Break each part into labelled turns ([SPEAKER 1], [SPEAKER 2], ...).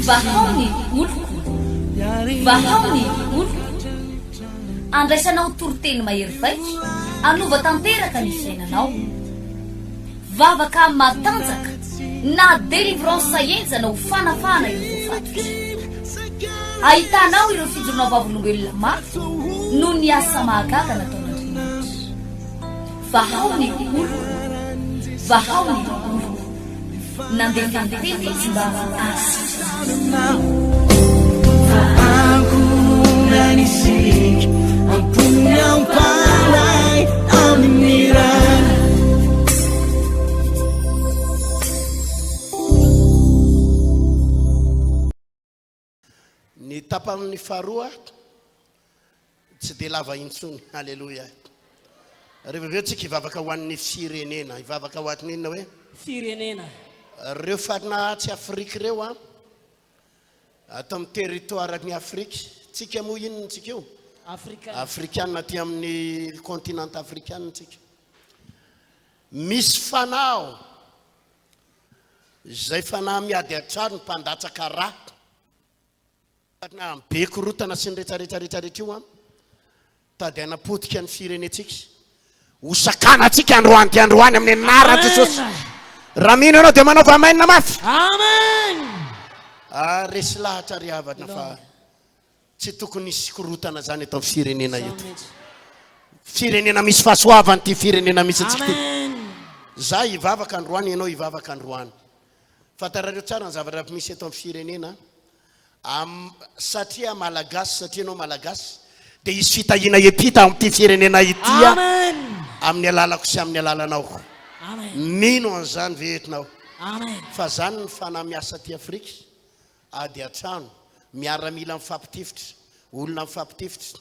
[SPEAKER 1] Vahao ny oloko, vahao ny oloko. Andraisanao toriteny mahery vaika hanova tanteraka ny fiainanao. Vavaka matanjaka na délivrance henjana ho fanafahana ireo voafatotra. Ahitanao ireo fijoroana vavolombelona mafy noho ny asa mahagaga nataon'Andriamanitra. Vahao ny oloko, vahao ny oloko. Nandefa ny teny izy mba hahasitrana
[SPEAKER 2] Ny tapany faharoa tsy dia lava intsony. Aleloia. Rehefa avy eo tsika hivavaka ho an'ny firenena. Hivavaka ho an'ny inona hoe?
[SPEAKER 3] Firenena.
[SPEAKER 2] Ireo fanahy atsy Afrika ireo an, ato amin'ny territoire-n'i Afrika. Tsika moa inona tsika io?
[SPEAKER 3] Afrikana.
[SPEAKER 2] Afrikana aty amin'ny continent afrikana tsika. Misy fanahy ao. Izay fanahy miady an-trano, mpandatsaka rà. Na be korotana sy ny retraretra rehetra rehetra io an, tady hanapotika ny firenentsika. Ho sakanantsika androany dia androany amin'ny anaran'i Jesosy. Raha mino ianao dia manaova amen mafy.
[SPEAKER 3] Amen.
[SPEAKER 2] Ah, resy lahatra ry havana fa tsy tokony hisy korotana zany eto amin'ny firenena eto. Firenena misy fahasoavana ity firenena misy antsika ity. Za hivavaka androany, ianao hivavaka androany. Fantarareo tsara ny zavatra misy eto amin'ny firenena. Am, satria Malagasy, satria ianao Malagasy, dia hisy fitahiana hiampita amin'ity firenena ity aho,
[SPEAKER 3] Amen.
[SPEAKER 2] amin'ny alalako sy amin'ny alalanao.
[SPEAKER 3] Amen.
[SPEAKER 2] Mino an'izany ve ianao?
[SPEAKER 3] Amen.
[SPEAKER 2] Fa zany ny fanahy miasa aty Afrika, ady an-trano, miaramila mifampitifitra, olona mifampitifitra,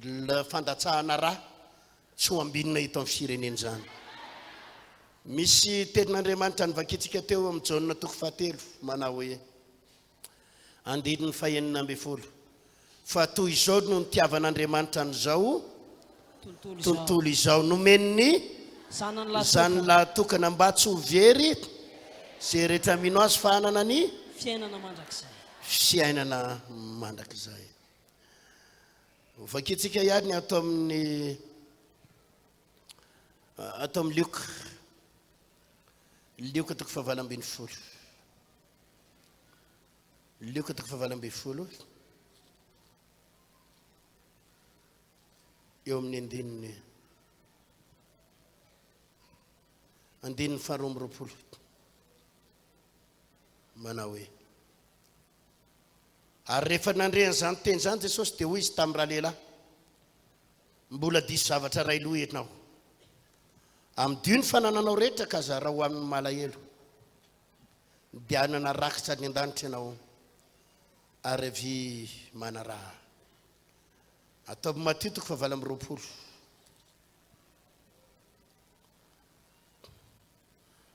[SPEAKER 2] l- fandatsahana rà, tsy ho ambinina eto amin'ny firenena izany. Misy tenin'Andriamanitra novakintsika teo amin'ny Jaona toko fahatelo, manao hoe. Andininy fahenina ambin'ny folo, Fa toy izao no nitiavan'Andriamanitra an'izao tontolo izao, nomeny ny Zanany lahatokana, mba tsy ho very izay rehetra mino Azy, fa hanana ny fiainana mandrakizay. Hovakintsika ihany ny ato amin'ny ato amin'ny Lioka, Lioka toko fahavalo ambin'ny folo. Lioka toko fahavalo ambin'ny folo, eo amin'ny andininy andininy faharoa amby roapolo, manao hoe: Ary rehefa nandre an'izany teny izany Jesosy, dia hoy izy tamin'ny ralehilahy, Mbola diso zavatra iray loha ianao. Amidio ny fanananao rehetra ka zarao ho amin'ny malahelo. Dia hanana rakitra any an-danitra ianao, ary avia manaraha. Ataovy Matio toko fahavalo amby roapolo.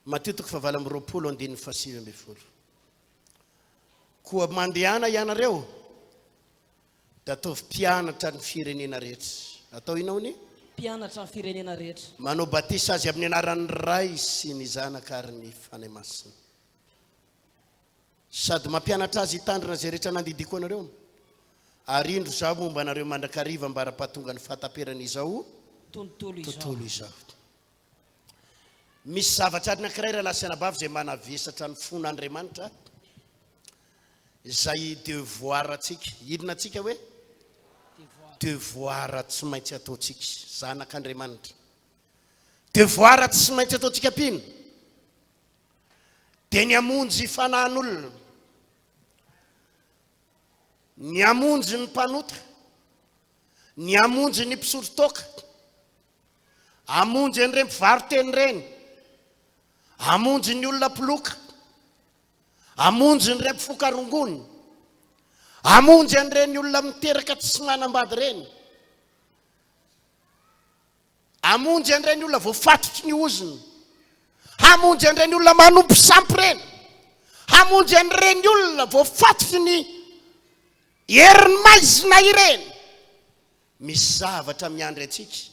[SPEAKER 2] Matio toko fahavalo amby roapolo andininy fahasivy ambin'ny folo. Koa mandehana ianareo Dia ataovy mpianatra ny firenena rehetra. Atao inona hono?
[SPEAKER 3] Mpianatra ny firenena rehetra.
[SPEAKER 2] Manao batisa azy amin'ny anaran'ny Ray sy ny Zanaka ary ny Fanahy Masina. Sady mampianatra azy hitandrina izay rehetra nandidiako anareo. Ary indro izaho momba anareo mandrakariva ambara-pahatonga ny fahataperan'izao
[SPEAKER 3] Tontolo izao.
[SPEAKER 2] tontolo izao. Misy zavatra anankiray rahalahy sy anabavy izay manavesatra ny fon'Andriamanitra. Izay devoir antsika. Inona antsika hoe? Devoir tsy maintsy ataontsika, zanak'Andriamanitra. Devoir tsy maintsy ataontsika mpino. Dia ny hamonjy fanahin'olona. Ny hamonjy ny mpanota. Ny hamonjy ny mpisotro toaka. Hamonjy an'ireny mpivaro-teny ireny. Hamonjy ny olona mpiloka. Hamonjy ny mpifoka rongony. Hamonjy an'ireny olona miteraka tsy manambady ireny. Hamonjy an'ireny olona voafatotry ny ozona. Hamonjy an'ireny olona manompo sampy ireny. Hamonjy an'ireny olona voafatotry ny herin'ny maizina ireny. Misy zavatra miandry antsika.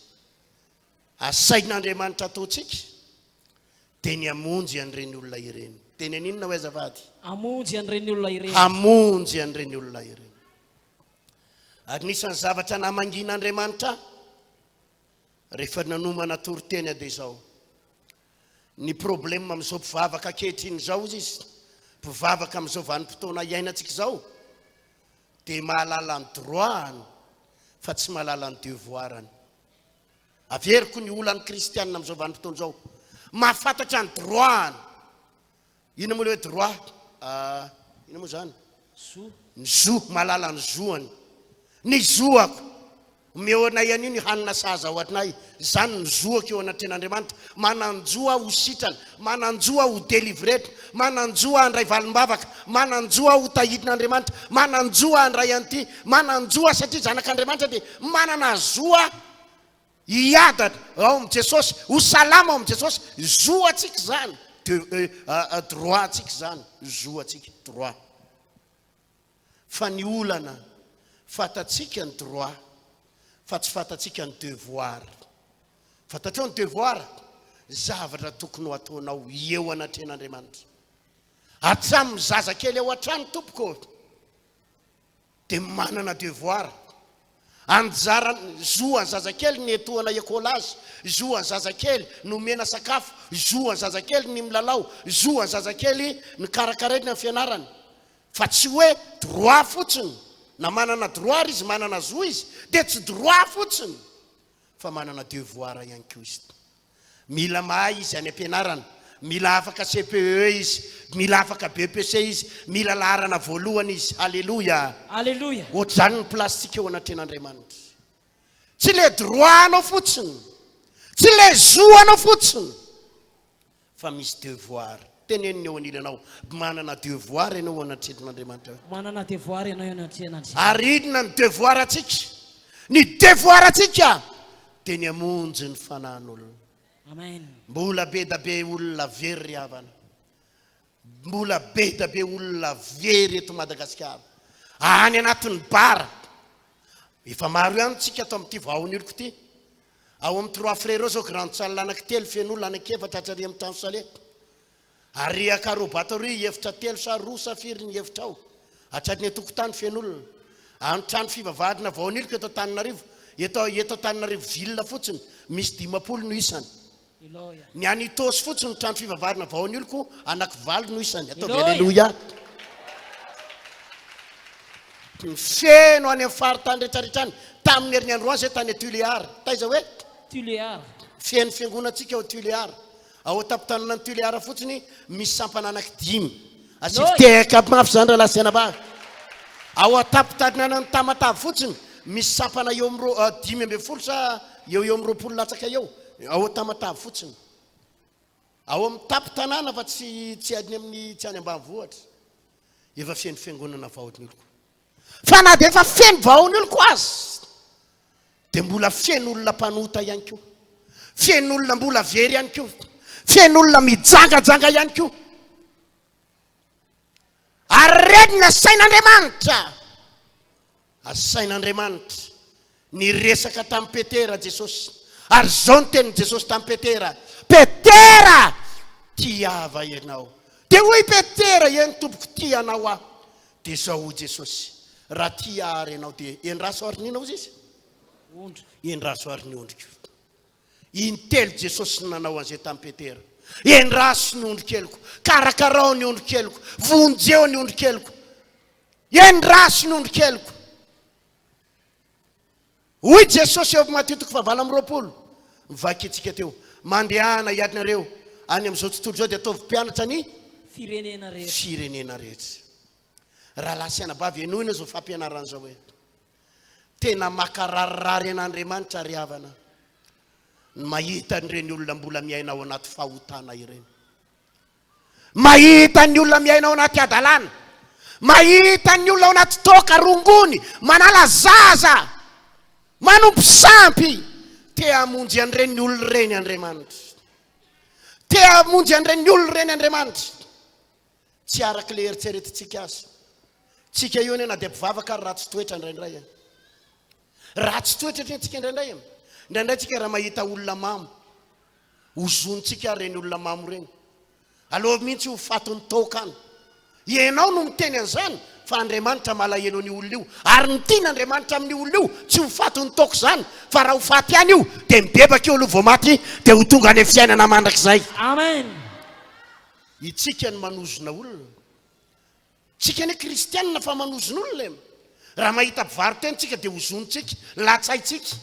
[SPEAKER 2] Asain'Andriamanitra ataontsika dia ny hamonjy an'ireny olona ireny. Dia ny haninona hoy azafady?
[SPEAKER 3] Hamonjy an'ireny olona ireny.
[SPEAKER 2] Hamonjy an'ireny olona ireny. Anisan'ny zavatra namangian'Andriamanitra ahy rehefa nanomana toriteny aho dia izao, ny problème amin'izao mpivavaka ankehitriny izao hozy izy, mpivavaka amin'izao vanim-potoana iainantsika izao dia mahalala ny droit-ny fa tsy mahalala ny devoir-ny. Averiko ny olan'ny kristianina amin'izao vanim-potoana izao, mahafantatra ny droit-ny. Inona moa ilay hoe droit? Ah, inona moa izany?
[SPEAKER 3] Zo.
[SPEAKER 2] Ny zo, mahalala ny zoany. Ny zoako. Omeo anay anio ny hanina sahaza ho anay. Izany ny zoako eo anatrehan'Andriamanitra. Manan-jo aho ho sitrana, manan-jo aho ho délivrer, manan-jo aho handray valim-bavaka, manan-jo aho ho tahidin'Andriamanitra, manan-jo aho handray an'ity, manan-jo aho satria zanak'Andriamanitra dia manana zo aho. Hiadana ao amin'i Jesosy, ho salama ao amin'i Jesosy, zo antsika izany, de droit antsika izany, zo antsika, droit. Fa ny olana, fantatsika ny droit, fa tsy fantatsika ny devoir. Fantatrao ny devoir? Zavatra tokony ho ataonao eo anatrehan'Andriamanitra. Hatramin'ny zazakely ao an-trano tompoko ô. dia manana devoir. Anjara, zo an'ny zazakely ny etoana écolage, zo an'ny zazakely ny omena sakafo, zo an'ny zazakely ny milalao, zo an'ny zazakely ny karakaraina ny fianarany. Fa tsy hoe droit fotsiny, na manana droit ary izy, manana zo izy, dia tsy droit fotsiny fa manana devoir ihany koa izy. Mila mahay izy any am-pianarana, mila afaka CPE izy, mila afaka BEPC izy, mila laharana voalohany izy. Aleloia!
[SPEAKER 3] Aleloia!
[SPEAKER 2] Ohatr'izany ny place-tsika eo anatrehan'Andriamanitra. Tsy le droit anao fotsiny, tsy le zo anao fotsiny, fa misy devoir. Teneno ny eo anilanao, manana devoir ianao eo anatrehan'Andriamanitra.
[SPEAKER 3] Manana devoir ianao eo anatrehan'Andriamanitra.
[SPEAKER 2] Ary inona ny devoir antsika? Ny devoir antsika dia ny hamonjy ny fanahin'olona.
[SPEAKER 3] Amen.
[SPEAKER 2] Mbola be da be olona very ry havana. Mbola be da be olona very eto Madagasikara. Any anatin'ny bar. Efa maro ihany tsika ato amin'ity vahaon'oloko ity. Ao amin'ny Trois Frères ao izao grande salle anankitelo feno olona, anankiefatra hatrary amin'ny trano chalet. Ary Akarobato ary efitra telo sa roa sa firy ny efitra ao. Hatrany an-tokotany feno olona. Any trano fivavahana vaoniloko eto Antananarivo, eto eto Antananarivo ville fotsiny, misy 50 no isany. Ny any Itaosy fotsiny trano fivavahana vaoniloko anaky valo no isany. Ataovy aleloia. Feno any amin'ny faritany rehetra rehetra any. Tamin'ny herin'ny androany zay tany Tuléar. Taiza hoe?
[SPEAKER 3] Tuléar.
[SPEAKER 2] Feno fiangonantsika ao Tuléar. Ao an-tampon-tanànan'i Tuléar fotsiny misy sampana anaky dimy. Asivo tehaka mafy izany rahalahy sy anabavy. Ao an-tampon-tanànan'i Tamatave fotsiny misy sampana eo amin'ny roa, 15 sa eo eo amin'ny 20 latsaka eo. Ao Tamatave fotsiny. Ao amin'ny tampon-tanàna fa tsy tsy any amin'ny tsy any ambanivohitra. Efa feno fiangonana vaoniloko. Fa na dia efa feno vaoniloko aza dia mbola feno olona mpanota ihany koa. Feno olona mbola very ihany koa. Feno olona mijangajanga ihany koa. Ary ireny ny asain'Andriamanitra. Asain'Andriamanitra. Niresaka tamin'i Petera Jesosy. Ary izao ny tenin'i Jesosy tamin'i Petera, Petera, tiava ianao. Dia hoy Petera, Eny tompoko, tia anao aho. Dia izao hoy Jesosy, Raha tia ahy ary ianao, dia endraso ary ny inona hozy izy?
[SPEAKER 3] Ondriko.
[SPEAKER 2] Endraso ary ny ondriko. Intelo Jesosy no nanao an'izay tamin'i Petera. Endraso ny ondrikeliko, karakarao ny ondrikeliko, vonjeo ny ondrikeliko. Endraso ny ondrikeliko. Hoy Jesosy eo amin'ny Matio toko fahavalo amby 20, novakintsika teo, Mandehana hiadinareo any amin'izao tontolo izao dia ataovy mpianatra ny
[SPEAKER 3] Firenena rehetra.
[SPEAKER 2] firenena rehetra. Rahalahy sy anabavy, henoina izao fampianarana izao hoe, tena makararirary an'Andriamanitra ry havana ny mahita an'ireny olona mbola miaina ao anaty fahotana ireny. Mahita ny olona miaina ao anaty hadalana. Mahita ny olona ao anaty toaka, rongony, manala zaza, manompo sampy. Te hamonjy an'ireny olona ireny Andriamanitra. Te hamonjy an'ireny olona ireny Andriamanitra. Tsy araka ilay eritreretintsika azy. Tsika io anie na dia mpivavaka ary ratsy toetra indraindray e. Ratsy toetra anie tsika indraindray e. Indraindray tsika raha mahita olona mamo, Hozonintsika ary ireny olona mamo ireny. Aleo mihitsy ho fatin'ny toaka any. Ianao no miteny an'izany fa Andriamanitra malahelo an'io olona io. Ary ny tian'Andriamanitra amin'io olona io tsy ho fatin'ny toaka izany fa raha ho faty ihany io dia mibebaka io aloha vao maty dia ho tonga any amin'ny fiainana mandrakizay.
[SPEAKER 3] Amen.
[SPEAKER 2] Itsika no manozona olona. Tsika anie kristianina fa manozona olona e. Raha mahita mpivaro-tena tsika dia ozonintsika, latsaintsika.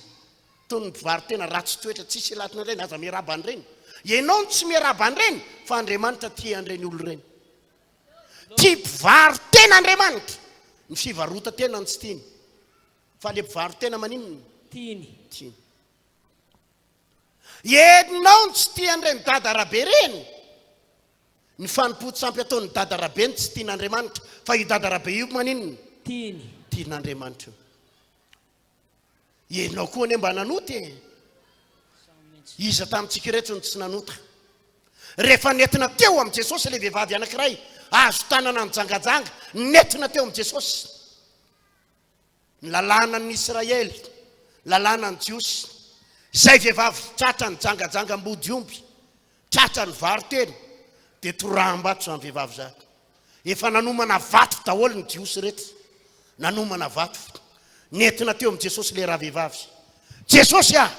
[SPEAKER 2] Toy ny mpivaro-tena ratsy toetra tsisy ilatina ireny, aza miarahaba an'ireny. Ianao no tsy miarahaba an'ireny fa Andriamanitra tia an'ireny olona ireny. Tia mpivaro-tena Andriamanitra. Ny fivarotan-tena no tsy tiany. Fa le mpivaro-tena maninona?
[SPEAKER 3] Tiany.
[SPEAKER 2] Tiany. Ianao no tsy tia an'ireny dada rabe ireny. Ny fanompoan-tsampy ataon'i Dada Rabe no tsy tian'Andriamanitra, fa io Dada Rabe io maninona?
[SPEAKER 3] Tiany.
[SPEAKER 2] Tian'Andriamanitra io. Ianao koa anie mba nanota e! Iza tamintsika ireto no tsy nanota? Rehefa nentina teo amin'i Jesosy ilay vehivavy anankiray, azo tanana nijangajanga, nentina teo amin'i Jesosy. Ny lalànan'ny Israely, lalànan'ny Jiosy, izay vehivavy tratra nijangajanga ambody omby, tratra nivaro-tena, dia toraham-bato izany vehivavy izany. Efa nanomana vato daholo ny Jiosy rehetra, nanomana vato. Nentina teo amin'i Jesosy ilay ravehivavy. Jesosy ah!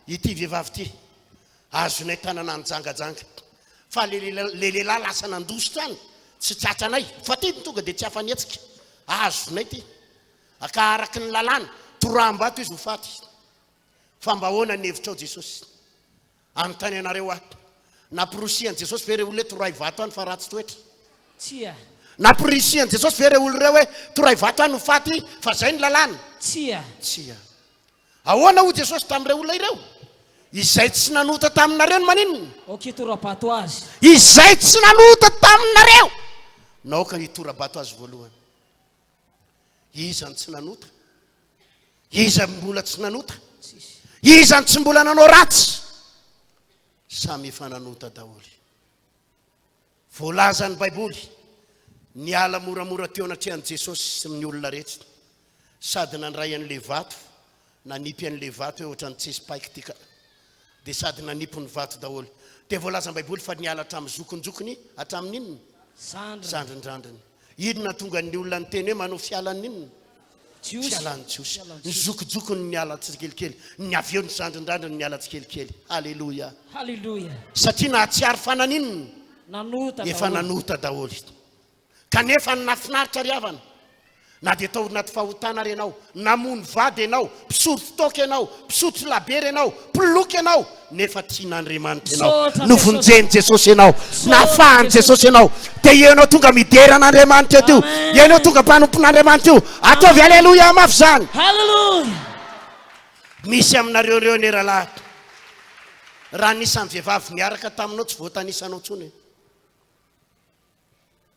[SPEAKER 2] Ity vehivavy ity, azonay tanana nijangajanga. Fa le lehilahy lasa nandositra any, tsy tratranay. Fa ity tonga dia tsy afa-nihetsika. Azonay ity. Ka araka ny lalàna, toraham-bato izy ho faty. Fa mba ahoana ny hevitrao Jesosy? Anontany anareo aho. Namporisihan'i Jesosy ve ireo olona hoe torahy vato any fa ratsy toetra?
[SPEAKER 3] Tsia.
[SPEAKER 2] Namporisihan'i Jesosy ve ireo olona ireo hoe torahy vato any ho faty fa izay ny lalàna?
[SPEAKER 3] Tsia.
[SPEAKER 2] Tsia. Ahoana hoy Jesosy tamin'ireo olona ireo? Izay tsy nanota taminareo no maninona?
[SPEAKER 3] Aoka hitora-bato azy.
[SPEAKER 2] Izay tsy nanota taminareo no aoka hitora-bato azy voalohany. Iza no tsy nanota? Iza mbola tsy nanota? Iza no tsy mbola nanao ratsy? Samy efa nanota daholo. Voalazan'ny Baiboly, niala moramora teo anatrehan'i Jesosy sy ny olona rehetra, sady nandray an'ilay vato, nanipy an'ilay vato hoe ohatran'ny tsisy paika ity ka. Dia sady nanipy ny vato daholo. Dia voalazan'ny Baiboly fa niala hatramin'ny zokinjokiny hatramin'ny inona?
[SPEAKER 3] Zandriny.
[SPEAKER 2] Zandrindrandriny. Inona tonga ny olona niteny hoe manao fialan'ny inona?
[SPEAKER 3] Jiosy.
[SPEAKER 2] Fialan'ny Jiosy. Ny zokijokiny niala tsikelikely, ny avy eo ny zandrindrandriny niala tsikelikely. Haleloia.
[SPEAKER 3] Haleloia.
[SPEAKER 2] Satria nahatsiaro fa naninona?
[SPEAKER 3] Nanota
[SPEAKER 2] Efa
[SPEAKER 3] daholo.
[SPEAKER 2] nanota daholo. Kanefa ny nahafinaritra ry havana, na dia tao anaty fahotana ary ianao, namono vady ianao, mpisotro toaka ianao, mpisotro labiera ianao, mpiloka ianao, nefa tian'Andriamanitra ianao.
[SPEAKER 3] Misaotra
[SPEAKER 2] Novonjen'i Jesosy ianao,
[SPEAKER 3] Misaotra
[SPEAKER 2] nafahan'i
[SPEAKER 3] Jesosy.
[SPEAKER 2] Jesosy ianao. Dia ianao tonga midera an'Andriamanitra eto io.
[SPEAKER 3] Amen.
[SPEAKER 2] Ianao tonga mpanompon'Andriamanitra io. Ataovy aleloia mafy izany.
[SPEAKER 3] Haleloia.
[SPEAKER 2] Misy aminareo ireo anie rahalahy. Raha anisan'ny vehivavy niaraka taminao tsy voatanisanao intsony e.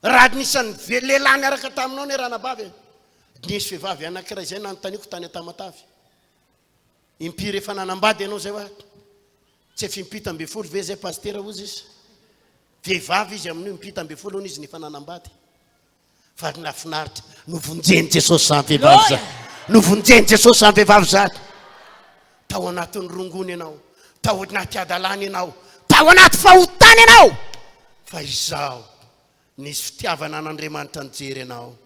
[SPEAKER 2] Raha anisan'ny lehilahy niaraka taminao anie ranabavy e. Nisy vehivavy anankiray izay nanontaniako tany Tamatave. Impiry efa nanambady ianao izay hoa? Tsy efa impito ambefolo ve izay pasitera hozy izy? Vehivavy izy amin'io impito ambefolo hono izy no efa nanambady. Fa nafinaritra, novonjen'i Jesosy izany vehivavy izany. Novonjen'i Jesosy izany vehivavy izany. Tao anatin'ny rongony ianao, tao anaty hadalana ianao, tao anaty fahotana ianao. Fa izaho Nisy fitiavana an'Andriamanitra nijery anao.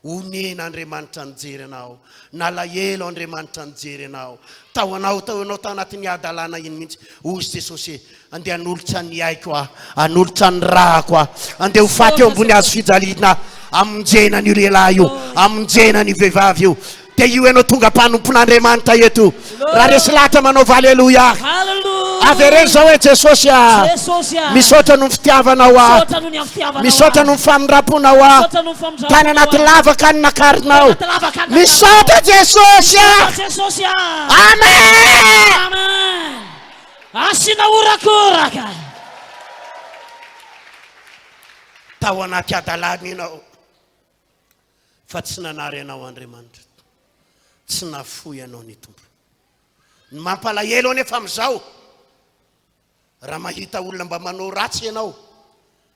[SPEAKER 2] Onena Andriamanitra nijery anao. Nalahelo Andriamanitra nijery anao. Tao anao, tao ianao tao anatin'ny hadalana iny mihitsy. Hozy Jesosy e, andeha hanolotra ny aiko aho, hanolotra ny rako aho. Andeha ho faty eo ambony hazo fijaliana aho. Hamonjena an'io lehilahy io, hamonjena an'io vehivavy io. Dia io ianao tonga mpanompon'Andriamanitra eto. Raha resy lahatra manaova aleloia. Avereno izao hoe Jesosy ah. Misaotra noho ny fitiavanao ahy. Misaotra noho ny famindram-ponao ahy. Tany anaty lavaka ny nakarinao. Misaotra Jesosy ah. Amen.
[SPEAKER 3] Amen. Asiana horakoraka.
[SPEAKER 2] Tao anaty hadalana ianao. Fa tsy nanary anao Andriamanitra. Tsy nafoy anao ny Tompo. Ny mampalahelo anefa amin'izao, raha mahita olona mba manao ratsy ianao,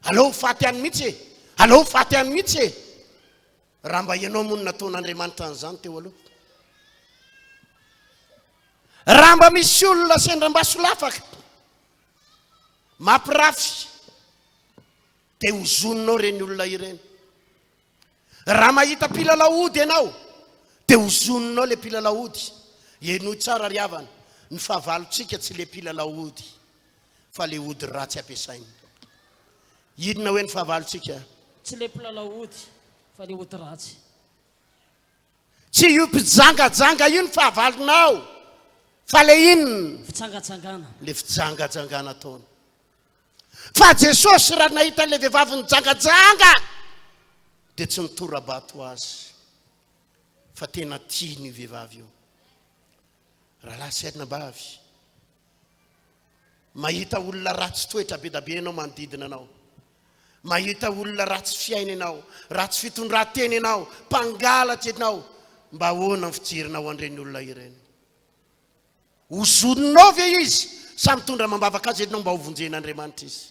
[SPEAKER 2] aleo ho faty any mihitsy e! Aleo ho faty any mihitsy e! Raha mba ianao moa no nataon'Andriamanitra an'izany teo aloha. Raha mba misy olona sendra mba solafaka, mampirafy. Dia hozoninao ireny olona ireny. Raha mahita mpilalao ody ianao, dia hozoninao ilay mpilalao ody. Henoy tsara ry havana, ny fahavalontsika tsy ilay mpilalao ody, fa ilay ody ratsy ampiasainy. Inona hoe ny fahavalontsika?
[SPEAKER 3] Tsy ilay mpilalao ody, fa ilay ody ratsy.
[SPEAKER 2] Tsy io mpijangajanga io ny fahavalonao, fa ilay inona?
[SPEAKER 3] Fijangajangana.
[SPEAKER 2] Ilay fijangajangana ataony. Fa Jesosy raha nahita an'ilay vehivavy nijangajanga dia tsy nitora-bato azy fa tena tiany io vehivavy io. Rahalahy sy anabavy, mahita olona ratsy toetra be da be ianao manodidina anao. Mahita olona ratsy fiaina ianao, ratsy fitondran-tena ianao, mpangalatra ianao. Mba ahoana ny fijerinao an'ireny olona ireny? Hozoninao ve izy sa mitondra amam-bavaka azy ianao mba hovonjen'Andriamanitra izy?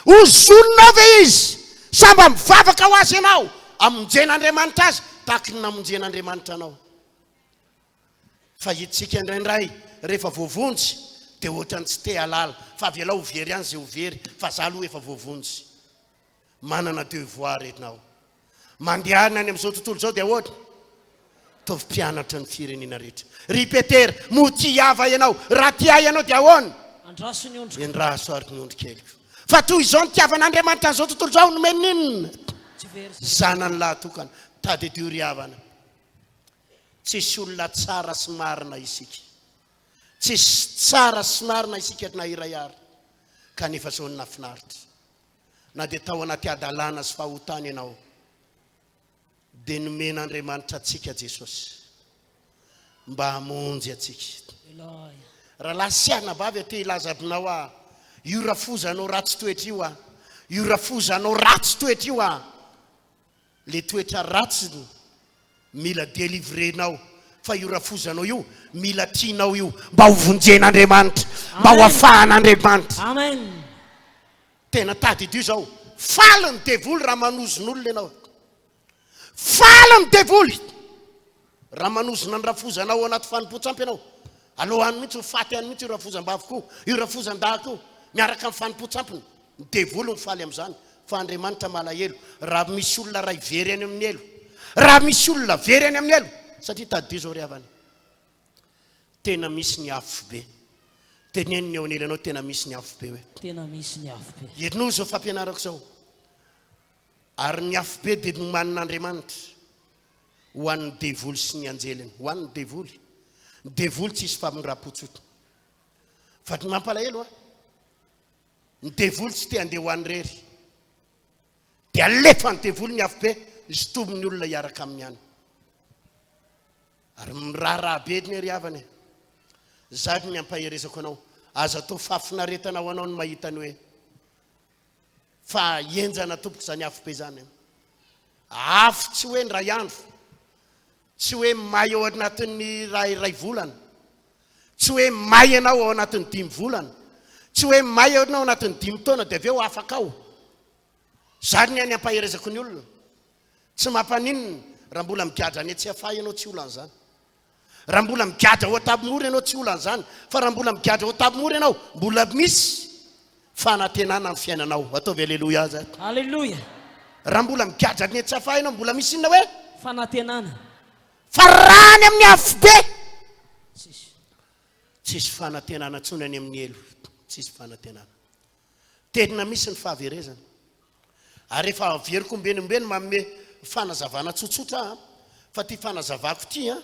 [SPEAKER 2] Hozoninao ve izy sa mba mivavaka ho azy ianao hamonjen'Andriamanitra azy tahaka ny namonjen'Andriamanitra anao? Fa isika indraindray rehefa voavonjy dia ohatran'ny tsy te hahalala fa avelao ho very any izay ho very fa za aloha efa voavonjy. Manana devoir ianao. Mandehana any amin'izao tontolo izao dia ahoana? Ataovy mpianatra ny firenena rehetra. Ry Petera, moa tia ahy va ianao? Raha tia ahy ianao dia ahoana?
[SPEAKER 3] Andraso ny ondriko.
[SPEAKER 2] Endraso ary ny ondry keliko. Fa toy izao nitiavan'Andriamanitra an'izao tontolo izao, nomeny inona?
[SPEAKER 3] Tsy very.
[SPEAKER 2] Zanany lahatokana. Tadidio ry havana, tsisy olona tsara sy marina isika. Tsisy tsara sy marina isika na iray ary. Kanefa izao no nahafinaritra. Na dia tao anaty hadalana sy fahotana ianao, dia nomen'Andriamanitra antsika Jesosy mba hamonjy antsika. Rahalahy sy anabavy aty hilaza aminao aho, io rafozanao ratsy toetra io aho, io rafozanao ratsy toetra io aho, Le toetra ratsiny mila delivrer-nao fa io rafozanao io mila tianao io mba ho vonjen'Andriamanitra, mba ho afahan'Andriamanitra.
[SPEAKER 3] Amen.
[SPEAKER 2] Tena tadidio izao, faly ny devoly raha manozon'olona ianao. Faly ny devoly raha manozona ny rafozanao ao anaty fanompoan-tsampy ianao. Aleo any mihitsy ho faty any mihitsy io rafozam-baviko io, io rafozan-dahiko io, miaraka amin'ny fanompoan-tsampiny. Ny devoly mifaly amin'izany, fa Andriamanitra malahelo raha misy olona iray very any amin'ny helo. Raha misy olona very any amin'ny helo, satria tadidio izao ry havana, tena misy ny afobe. Teneno ny eo anilanao, tena misy ny afobe hoe.
[SPEAKER 3] Tena misy ny afobe.
[SPEAKER 2] Henoy izao fampianarako izao. Ary ny afobe dia nomanin'Andriamanitra ho an'ny devoly sy ny anjeliny. Ho an'ny devoly. Ny devoly tsisy famindram-po tsotra. Fa ny mampalahelo an, Ny devoly tsy te handeha ho any irery. Dia alefan'ny devoly ny afobe hisintominy olona hiaraka aminy any. Ary miraharaha be anie ry havana e. Zany ny ampaherezako anao. Aza atao fahafinaretana ho anao ny mahita ny hoe fa henjana tompoko izany afobe izany. Afo tsy hoe indray andro. Tsy hoe may ao anatin'ny iray volana. Tsy hoe may ianao ao anatin'ny dimy volana. Tsy hoe may ianao ao anatin'ny dimy taona dia avy eo afaka ao. Izany ny any ampaherezako ny olona. Tsy mampaninona raha mbola migadra any Tsiafahy ianao tsy olana izany. Raha mbola migadra ao Antabimora ianao tsy olana izany. Fa raha mbola migadra ao Antabimora ianao mbola misy fanantenana ny fiainanao. Ataovy Aleloia zay.
[SPEAKER 3] Aleloia.
[SPEAKER 2] Raha mbola migadra any Tsiafahy ianao mbola misy inona hoe?
[SPEAKER 3] Fanantenana.
[SPEAKER 2] Fa raha any amin'ny afobe,
[SPEAKER 3] Tsisy.
[SPEAKER 2] tsisy fanantenana intsony any amin'ny helo. Tsisy fanantenana. Tena misy ny fahaverezana. Ary efa averiko ombeny ombeny manome fanazavana tsotsotra aho, fa ity fanazavako ity an,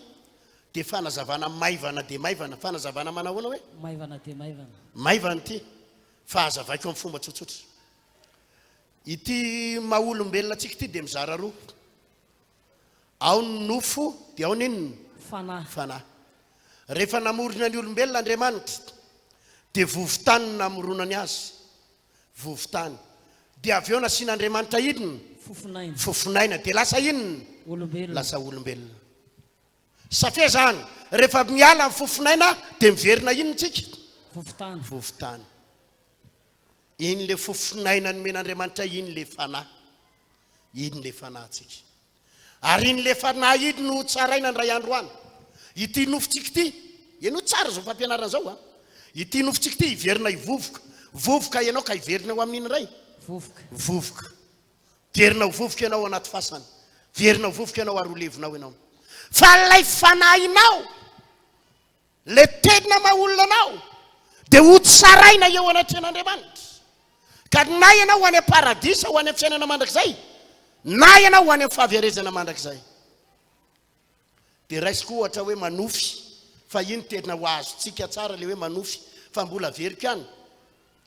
[SPEAKER 2] dia fanazavana maivana dia maivana. Fanazavana manahoana hoe?
[SPEAKER 3] Maivana dia maivana.
[SPEAKER 2] Maivana ity, fa hazavaiko amin'ny fomba tsotsotra. Ity maha olombelona antsika ity dia mizara roa. Ao ny nofo dia ao ny inona?
[SPEAKER 3] Fanahy.
[SPEAKER 2] Fanahy. Rehefa namorona ny olombelona Andriamanitra dia vovo-tany no namoronany azy. Vovo-tany. Dia avy eo nasian'Andriamanitra inona?
[SPEAKER 3] Fofonaina.
[SPEAKER 2] Fofonaina. Dia lasa inona?
[SPEAKER 3] Olombelona.
[SPEAKER 2] Lasa olombelona. Safe zany, rehefa miala ny fofonaina dia miverina inona tsika?
[SPEAKER 3] Vovo-tany.
[SPEAKER 2] Vovo-tany. Iny le fofonaina nomen'Andriamanitra iny le fanahy. Iny le fanahintsika. Ary iny le fanahy iny no ho tsaraina indray andro any. Ity nofontsika ity, henoy tsara izao fampianarana izao a. Ity nofontsika ity hiverina hivovoka. Vovoka ianao ka hiverina ho amin'iny indray.
[SPEAKER 3] Vovoka.
[SPEAKER 2] Vovoka. Verina ho vovoka ianao ao anaty fasana. Verina ho vovoka ianao ary ho levona ao ianao. Fa ilay fanahinao, ilay tena maha olona anao, dia ho tsaraina eo anatrehan'Andriamanitra. Ka na ianao ho any am-paradisa, ho any amin'ny fiainana mandrakizay, na ianao ho any amin'ny fahaverezana mandrakizay. Dia raisiko ohatra hoe manofy, fa iny tena ho azontsika tsara ilay hoe manofy, fa mbola averiko ihany,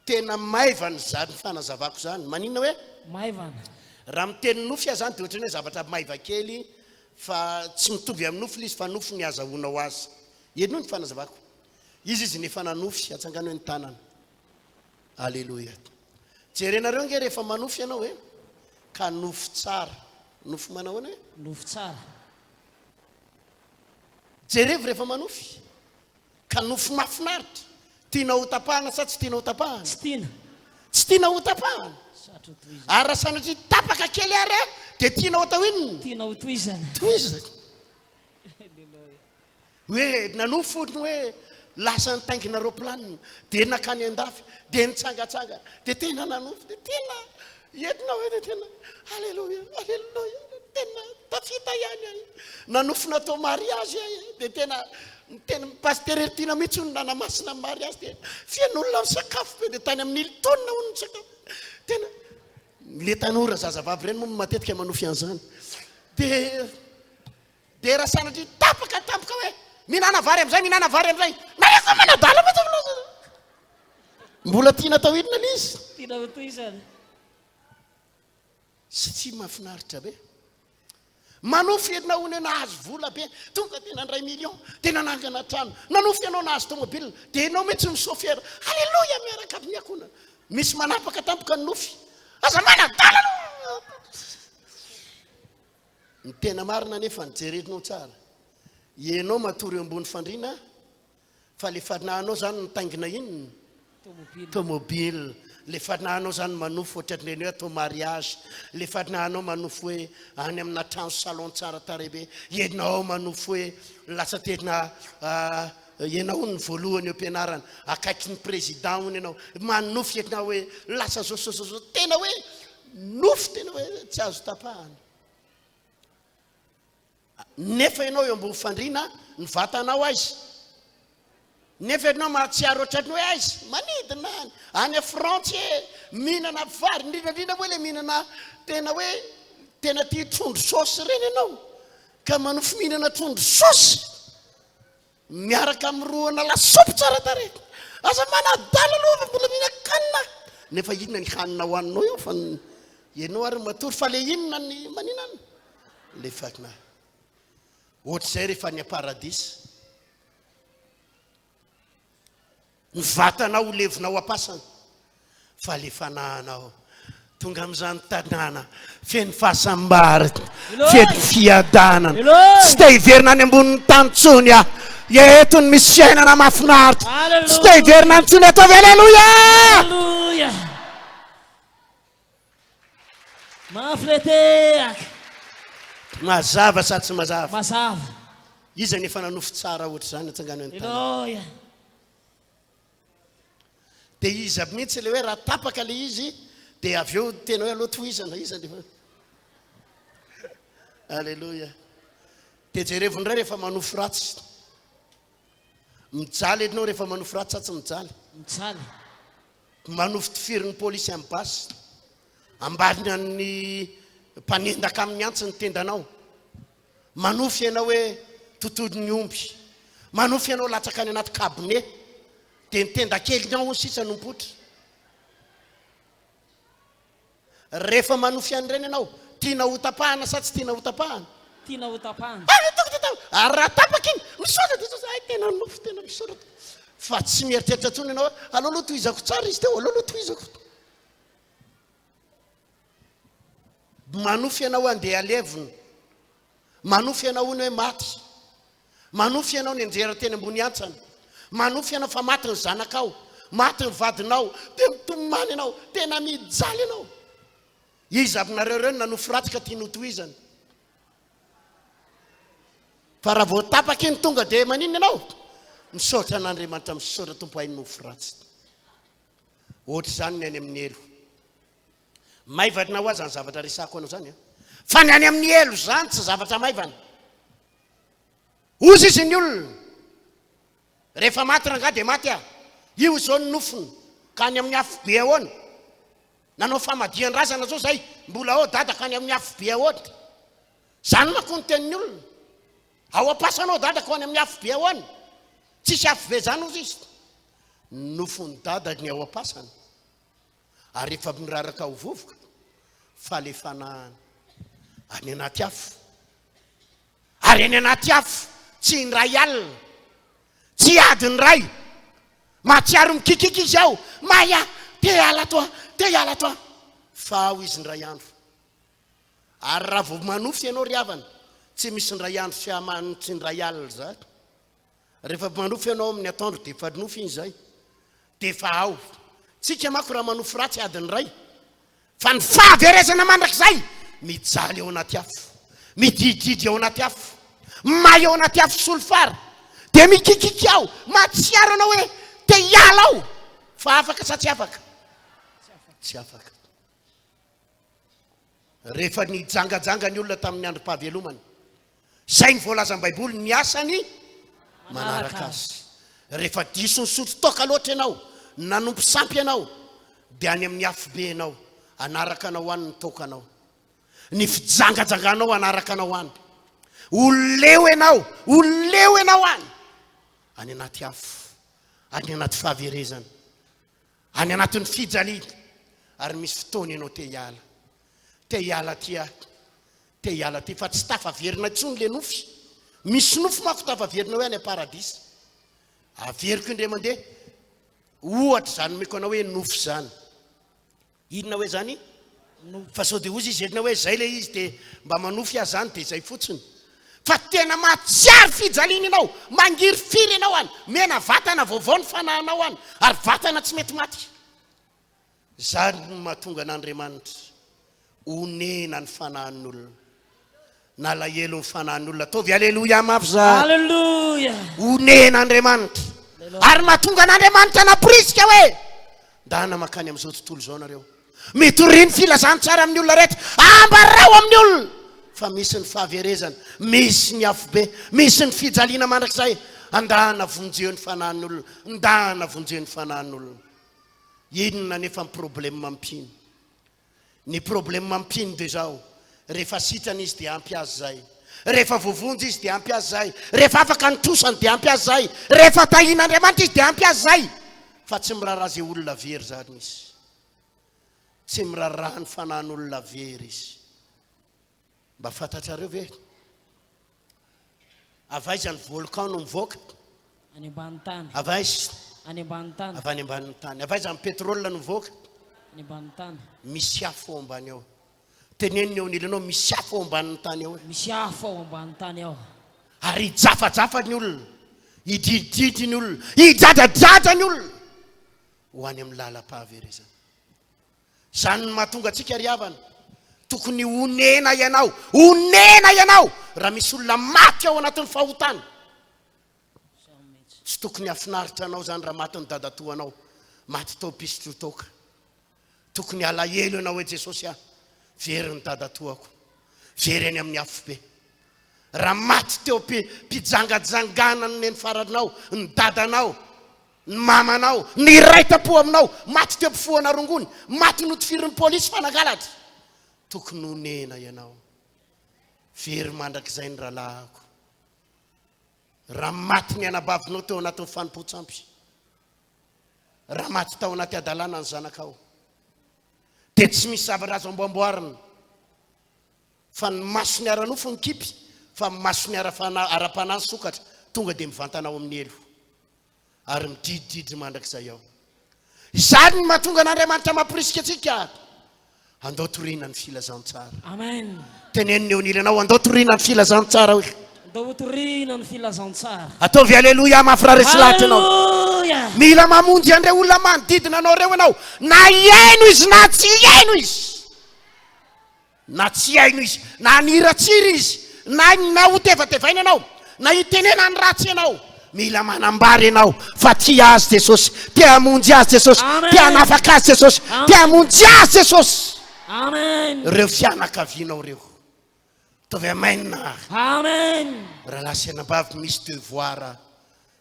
[SPEAKER 2] tena maivana izany fanazavako izany. Maninona hoe?
[SPEAKER 3] Maivana.
[SPEAKER 2] Raha miteny nofy aho izany dia ohatran'ny hoe zavatra maiva kely, fa tsy mitovy amin'ny nofy ilay izy fa nofy ny azahoanao azy. Henoy ny fanazavako. Iza izy no efa nanofy? Atsangano hoe ny tanana. Aleloia. Jerenareo ange rehefa manofy ianao e, ka nofy tsara. Nofy manahoana e?
[SPEAKER 3] Nofy tsara.
[SPEAKER 2] Jerevo rehefa manofy, ka nofy mahafinaritra. Tianao ho tapahana sa tsy tianao ho tapahana?
[SPEAKER 3] Tsy tiana.
[SPEAKER 2] Tsy tianao ho tapahana.
[SPEAKER 3] Sarotra ho tohizana.
[SPEAKER 2] Ary raha sanatria tapaka kely ary a, dia tianao atao inona?
[SPEAKER 3] Tianao ho tohizana.
[SPEAKER 2] Tohizana. Hoe nanofy fotsiny hoe lasa nitaingina roplanina dia nakany andafy dia nitsangatsangana dia tena nanofy dia tena entina hoe dia tena aleloia aleloia tena tafita ihany ahy nanofy natao mariage ahy dia tena tena pasteur Heritiana mihitsy hono nanamasina ny mariage dia feno olona misakafo be dia tany amin'ny Hilton hono nisakafo tena le tanora zazavavy ireny moa matetika manofy an'izany dia Dia raha sanatria tapaka tampoka hoe mihinana vary amin'izay, mihinana vary amin'izay, na efa manadala mihitsy ny loza. Mbola tiana atao inona ilay izy?
[SPEAKER 3] Tiana ho tohizana.
[SPEAKER 2] Satria mahafinaritra be. Manofy ianao hono hoe nahazo vola be, tonga dia nandray million, dia nanangana trano. Nanofy ianao nahazo tomobile, dia ianao mihitsy no chauffeur. Alléluia miaraka amin'ny ankohonana. Misy manapaka tampoka ny nofy. Aza manadala aloha. Ny tena marina anefa ny jerenao tsara, ianao matory eo ambony fandriana fa le fanahinao zany mitaingina inona? Tomobile. Le fanahinao zany manofy ohatran'ireny hoe atao mariage, le fanahinao manofy hoe any amina trano salon tsara tarehy be, ianao manofy hoe lasa tena ianao hono ny voalohany eo am-pianarana, akaikin'ny président hono ianao, manofy ianao hoe lasa zao zao zao, tena hoe Nofy tena hoe tsy azo tapahana. Nefa ianao eo ambony fandriana, ny vatanao aiza? Nefa ianao mahatsiaro ohatran'ny hoe aiza? Manidina any, any Frantsa e, mihinana vary, indrindra indrindra moa ilay mihinana tena hoe tena tia trondro saosy ireny ianao, ka manofy mihinana trondro saosy. Miaraka amin'ny roana lasopy tsara tarehy. Aza manadala aloha fa mbola mihinan-kanina. Nefa inona ny hanina hohaninao eo fa ianao ary matory fa le inona ny maninana? Le fanahy. Ohatr'izay rehefa any am-paradisa. Ny vatanao ho levona ao am-pasana, fa le fanahinao tonga amin'izany tanàna feno fahasambarana, feno fiadanana. Tsy te hiverina any ambonin'ny tany intsony aho. Eto no misy fiainana mahafinaritra. Tsy te hiverina any intsony, ataovy aleloia!
[SPEAKER 3] Aleloia! Mafy le tehaka.
[SPEAKER 2] Mazava sa tsy mazava?
[SPEAKER 3] Mazava.
[SPEAKER 2] Iza no efa nanofy tsara ohatr'izany atsangano ny tanana.
[SPEAKER 3] Aleloia.
[SPEAKER 2] Dia iza mihitsy ilay hoe raha tapaka ilay izy dia avy eo tena hoe aleo tohizana iza dia Alléluia. Dia jerevo indray rehefa manofy ratsy. Mijaly ianao rehefa manofy ratsy sa tsy mijaly?
[SPEAKER 3] Mijaly.
[SPEAKER 2] Manofy tifirin'ny polisy amin'ny basy. Ambarinan'ny mpanendaka amin'ny antsy ny tendanao. Manofy ianao hoe totoin'ny omby. Manofy ianao latsaka any anaty kabone. Dia ny tendakelinao hono sisa no mipoitra. Rehefa manofy an'ireny ianao, tianao hotapahana sa tsy tianao hotapahana?
[SPEAKER 3] Tiana hotapahana.
[SPEAKER 2] Ary tonga dia tapaka. Ary raha tapaka iny, misaotra dia misaotra, hay tena nofy, tena misaotra. Fa tsy mieritreritra intsony ianao hoe, aleo aloha tohizako tsara izy teo, aleo aloha tohizako. Manofy ianao handeha halevina. Manofy ianao hono hoe maty. Manofy ianao nianjera teny ambony hantsana. Manofy ianao fa maty ny zanakao, maty ny vadinao, dia mitomany ianao, tena mijaly ianao. Iza aminareo ireo no nanofy ratsy ka tiany hotohizana? Fa raha vao tapaka iny tonga dia maninona ianao? Misaotra an'Andriamanitra, misaotra Tompo hay nofy ratsy. Ohatr'izany ny any amin'ny helo. Maivana ho ahy zany zavatra resahako anao zany an. Fa ny any amin'ny helo zany tsy zavatra maivana. Ozy izy ny olona. Rehefa maty rangahy dia maty aho. Io izao ny nofony ka any amin'ny afobe ahoana? Nanao famadihan-drazana zao zay, mbola ao dada ka any amin'ny afobe ahoana? Zany manko ny tenin'ny olona. Ao am-pasana ao dada ka any amin'ny afobe ahoana? Tsisy afobe zany ozy izy. Ny nofon'i dada ny ao am-pasana. Ary efa miraraka ho vovoka, falefana any anaty afo. Ary any anaty afo, tsy indray alina, tsy adiny iray. Mahatsiaro mikikiky izy ao, may aho, te hiala ato aho, te hiala ato aho. Fa ao izy indray andro. Ary raha vao manofy ianao ry havana, tsy misy indray andro sy aman tsy indray alina izany. Rehefa manofy ianao amin'ny atoandro dia efa nofy iny izay. Dia efa ao. Tsika manko raha manofy ratsy adiny iray. Fa ny fahaverezana mandrakizay, mijaly ao anaty afo, midididry ao anaty afo, may ao anaty afo solifara, dia mikikiky ao, mahatsiaro anao hoe te hiala ao, fa afaka sa tsy afaka? Tsy afaka. Rehefa nijangajanga ny olona tamin'ny androm-pahavelomany, izay ny voalazan'ny Baiboly, ny asany manaraka azy. Rehefa diso nisotro toaka loatra ianao, nanompo sampy ianao, dia any amin'ny afobe ianao, hanaraka anao any ny toakanao. Ny fijangajanganao hanaraka anao any. Ho leo ianao, ho leo ianao any. Any anaty afo, any anaty fahaverezana. Any anatin'ny fijaliana ary misy fotoana ianao te hiala. Te hiala aty aho, te hiala aty fa tsy tafaverina intsony le nofy. Misy nofy manko tafaverina hoe any am-paradisa. Averiko indray mandeha, ohatra izany omeko anao hoe nofy izany. Inona hoe zany? Fa sao dia ozy izy entina hoe zay le izy dia mba manofy aho zany dia zay fotsiny. Fa tena mahatsiaro fijaliana ianao, mangirifiry ianao any, mena vatana vaovao ny fanahinao any, ary vatana tsy mety maty. Zany no mahatonga an'Andriamanitra onena ny fanahin'olona. Nalahelo ny fanahin'olona. Ataovy Aleloia mafy zany.
[SPEAKER 3] Aleloia.
[SPEAKER 2] Onena Andriamanitra. Ary mahatonga an'Andriamanitra namporisika hoe, Ndana mankany amin'izao tontolo izao nareo. Mitoria ny filazantsara amin'ny olona rehetra. Ambarao amin'ny olona fa misy ny fahaverezana, misy ny afobe, misy ny fijaliana mandrakizay. Andana vonjeo ny fanahin'olona. Ndana vonjeo ny fanahin'olona. Inona anefa ny problème mpino? Ny problème mpino dia izao, rehefa sitrana izy dia ampy azy izay, rehefa voavonjy izy dia ampy azy izay, rehefa afaka ny trosany dia ampy azy izay, rehefa tahian'Andriamanitra izy dia ampy azy izay, fa tsy miraharaha izay olona very izany izy. Tsy miraharaha ny fanahin'olona very izy. Mba fantatrareo ve? Avy aiza ny volcan no mivoaka?
[SPEAKER 3] Any ambany tany.
[SPEAKER 2] Avy aiza?
[SPEAKER 3] Any ambany tany.
[SPEAKER 2] Avy any ambanin'ny tany. Avy aiza ny pétrole no mivoaka?
[SPEAKER 3] Any ambany tany.
[SPEAKER 2] Misy afo ao ambany ao. Teneno ny eo anilanao, misy afo ao ambanin'ny tany ao.
[SPEAKER 3] Misy afo ao ambany tany ao.
[SPEAKER 2] Ary hijafajafa ny olona, hidridridry ny olona, hidradradratra ny olona ho any amin'ny lalam-pahaverezana. Izany no mahatonga antsika ry havana, tokony honena ianao, honena ianao raha misy olona maty ao anatin'ny fahotana. Tsy tokony hahafinaritra anao izany raha maty ny dadatoanao, maty tao mpisotro toaka. Tokony halahelo ianao hoe Jesosy ah, very ny dadatoako, very any amin'ny afobe. Raha maty teo am-pijangajangana ny nenifaranao, ny dadanao, Ny mamanao, ny iray tampo aminao, maty teo am-pifohana rongony, maty notifirin'ny polisy fa nangalatra. Tokony honena ianao. Very mandrakizay ny rahalahiko. Raha maty ny anabavinao teo anatin'ny fanompoan-tsampy, raha maty tao anaty hadalana ny zanakao, dia tsy misy zavatra azo amboamboarina fa ny masony ara-nofo mikipy, fa ny masony ara-panahy nisokatra, tonga dia mivantana ao amin'ny helo. ary midridridry mandrakizay ao. Izany no mahatonga an'Andriamanitra mamporisika antsika andao torina ny filazantsara.
[SPEAKER 3] Amen.
[SPEAKER 2] Teneniny eo anilanao, andao torina ny filazantsara hoe.
[SPEAKER 3] Andao hotorina ny filazantsara.
[SPEAKER 2] Ataovy aleloia mafy raha resy lahatra ianao.
[SPEAKER 3] Aleloia.
[SPEAKER 2] Mila mamonjy an'ireo olona manodidina anao ireo ianao, na hihaino izy na tsy hihaino izy. Na tsy haino izy, na haniratsira izy, na na hotevatevaina ianao, na hitenenany ratsy ianao, mila manambara ianao fa tia azy Jesosy, te hamonjy azy Jesosy,
[SPEAKER 3] Amen.
[SPEAKER 2] te hanafaka azy Jesosy,
[SPEAKER 3] Amen.
[SPEAKER 2] te hamonjy azy Jesosy.
[SPEAKER 3] Amen.
[SPEAKER 2] Ireo fianakavianao ireo. Ataovy amen ary.
[SPEAKER 3] Amen.
[SPEAKER 2] Rahalahy sy anabavy misy devoir.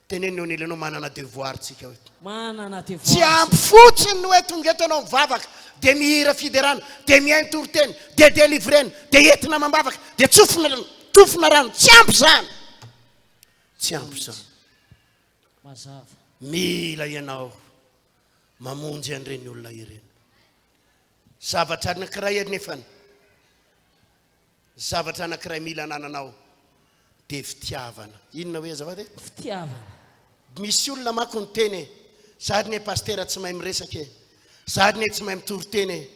[SPEAKER 2] Teneno eo anilanao manana devoir tsika hoe.
[SPEAKER 3] Manana devoir.
[SPEAKER 2] Tsy ampy fotsiny ny hoe tonga eto ianao mivavaka, dia mihira fiderana, dia mihaino toriteny, dia delivrena, dia entina amam-bavaka, dia tsofina tsofina rano. Tsy ampy izany. Tsy ampy izany.
[SPEAKER 3] Mazava.
[SPEAKER 2] Mila ianao mamonjy an'ireny olona ireny. Zavatra anankiray anefany, zavatra anankiray mila anananao dia fitiavana. Inona hoe azafady e?
[SPEAKER 3] Fitiavana.
[SPEAKER 2] Misy olona manko niteny e, za anie pasitera tsy mahay miresaka e, za anie tsy mahay mitory teny e,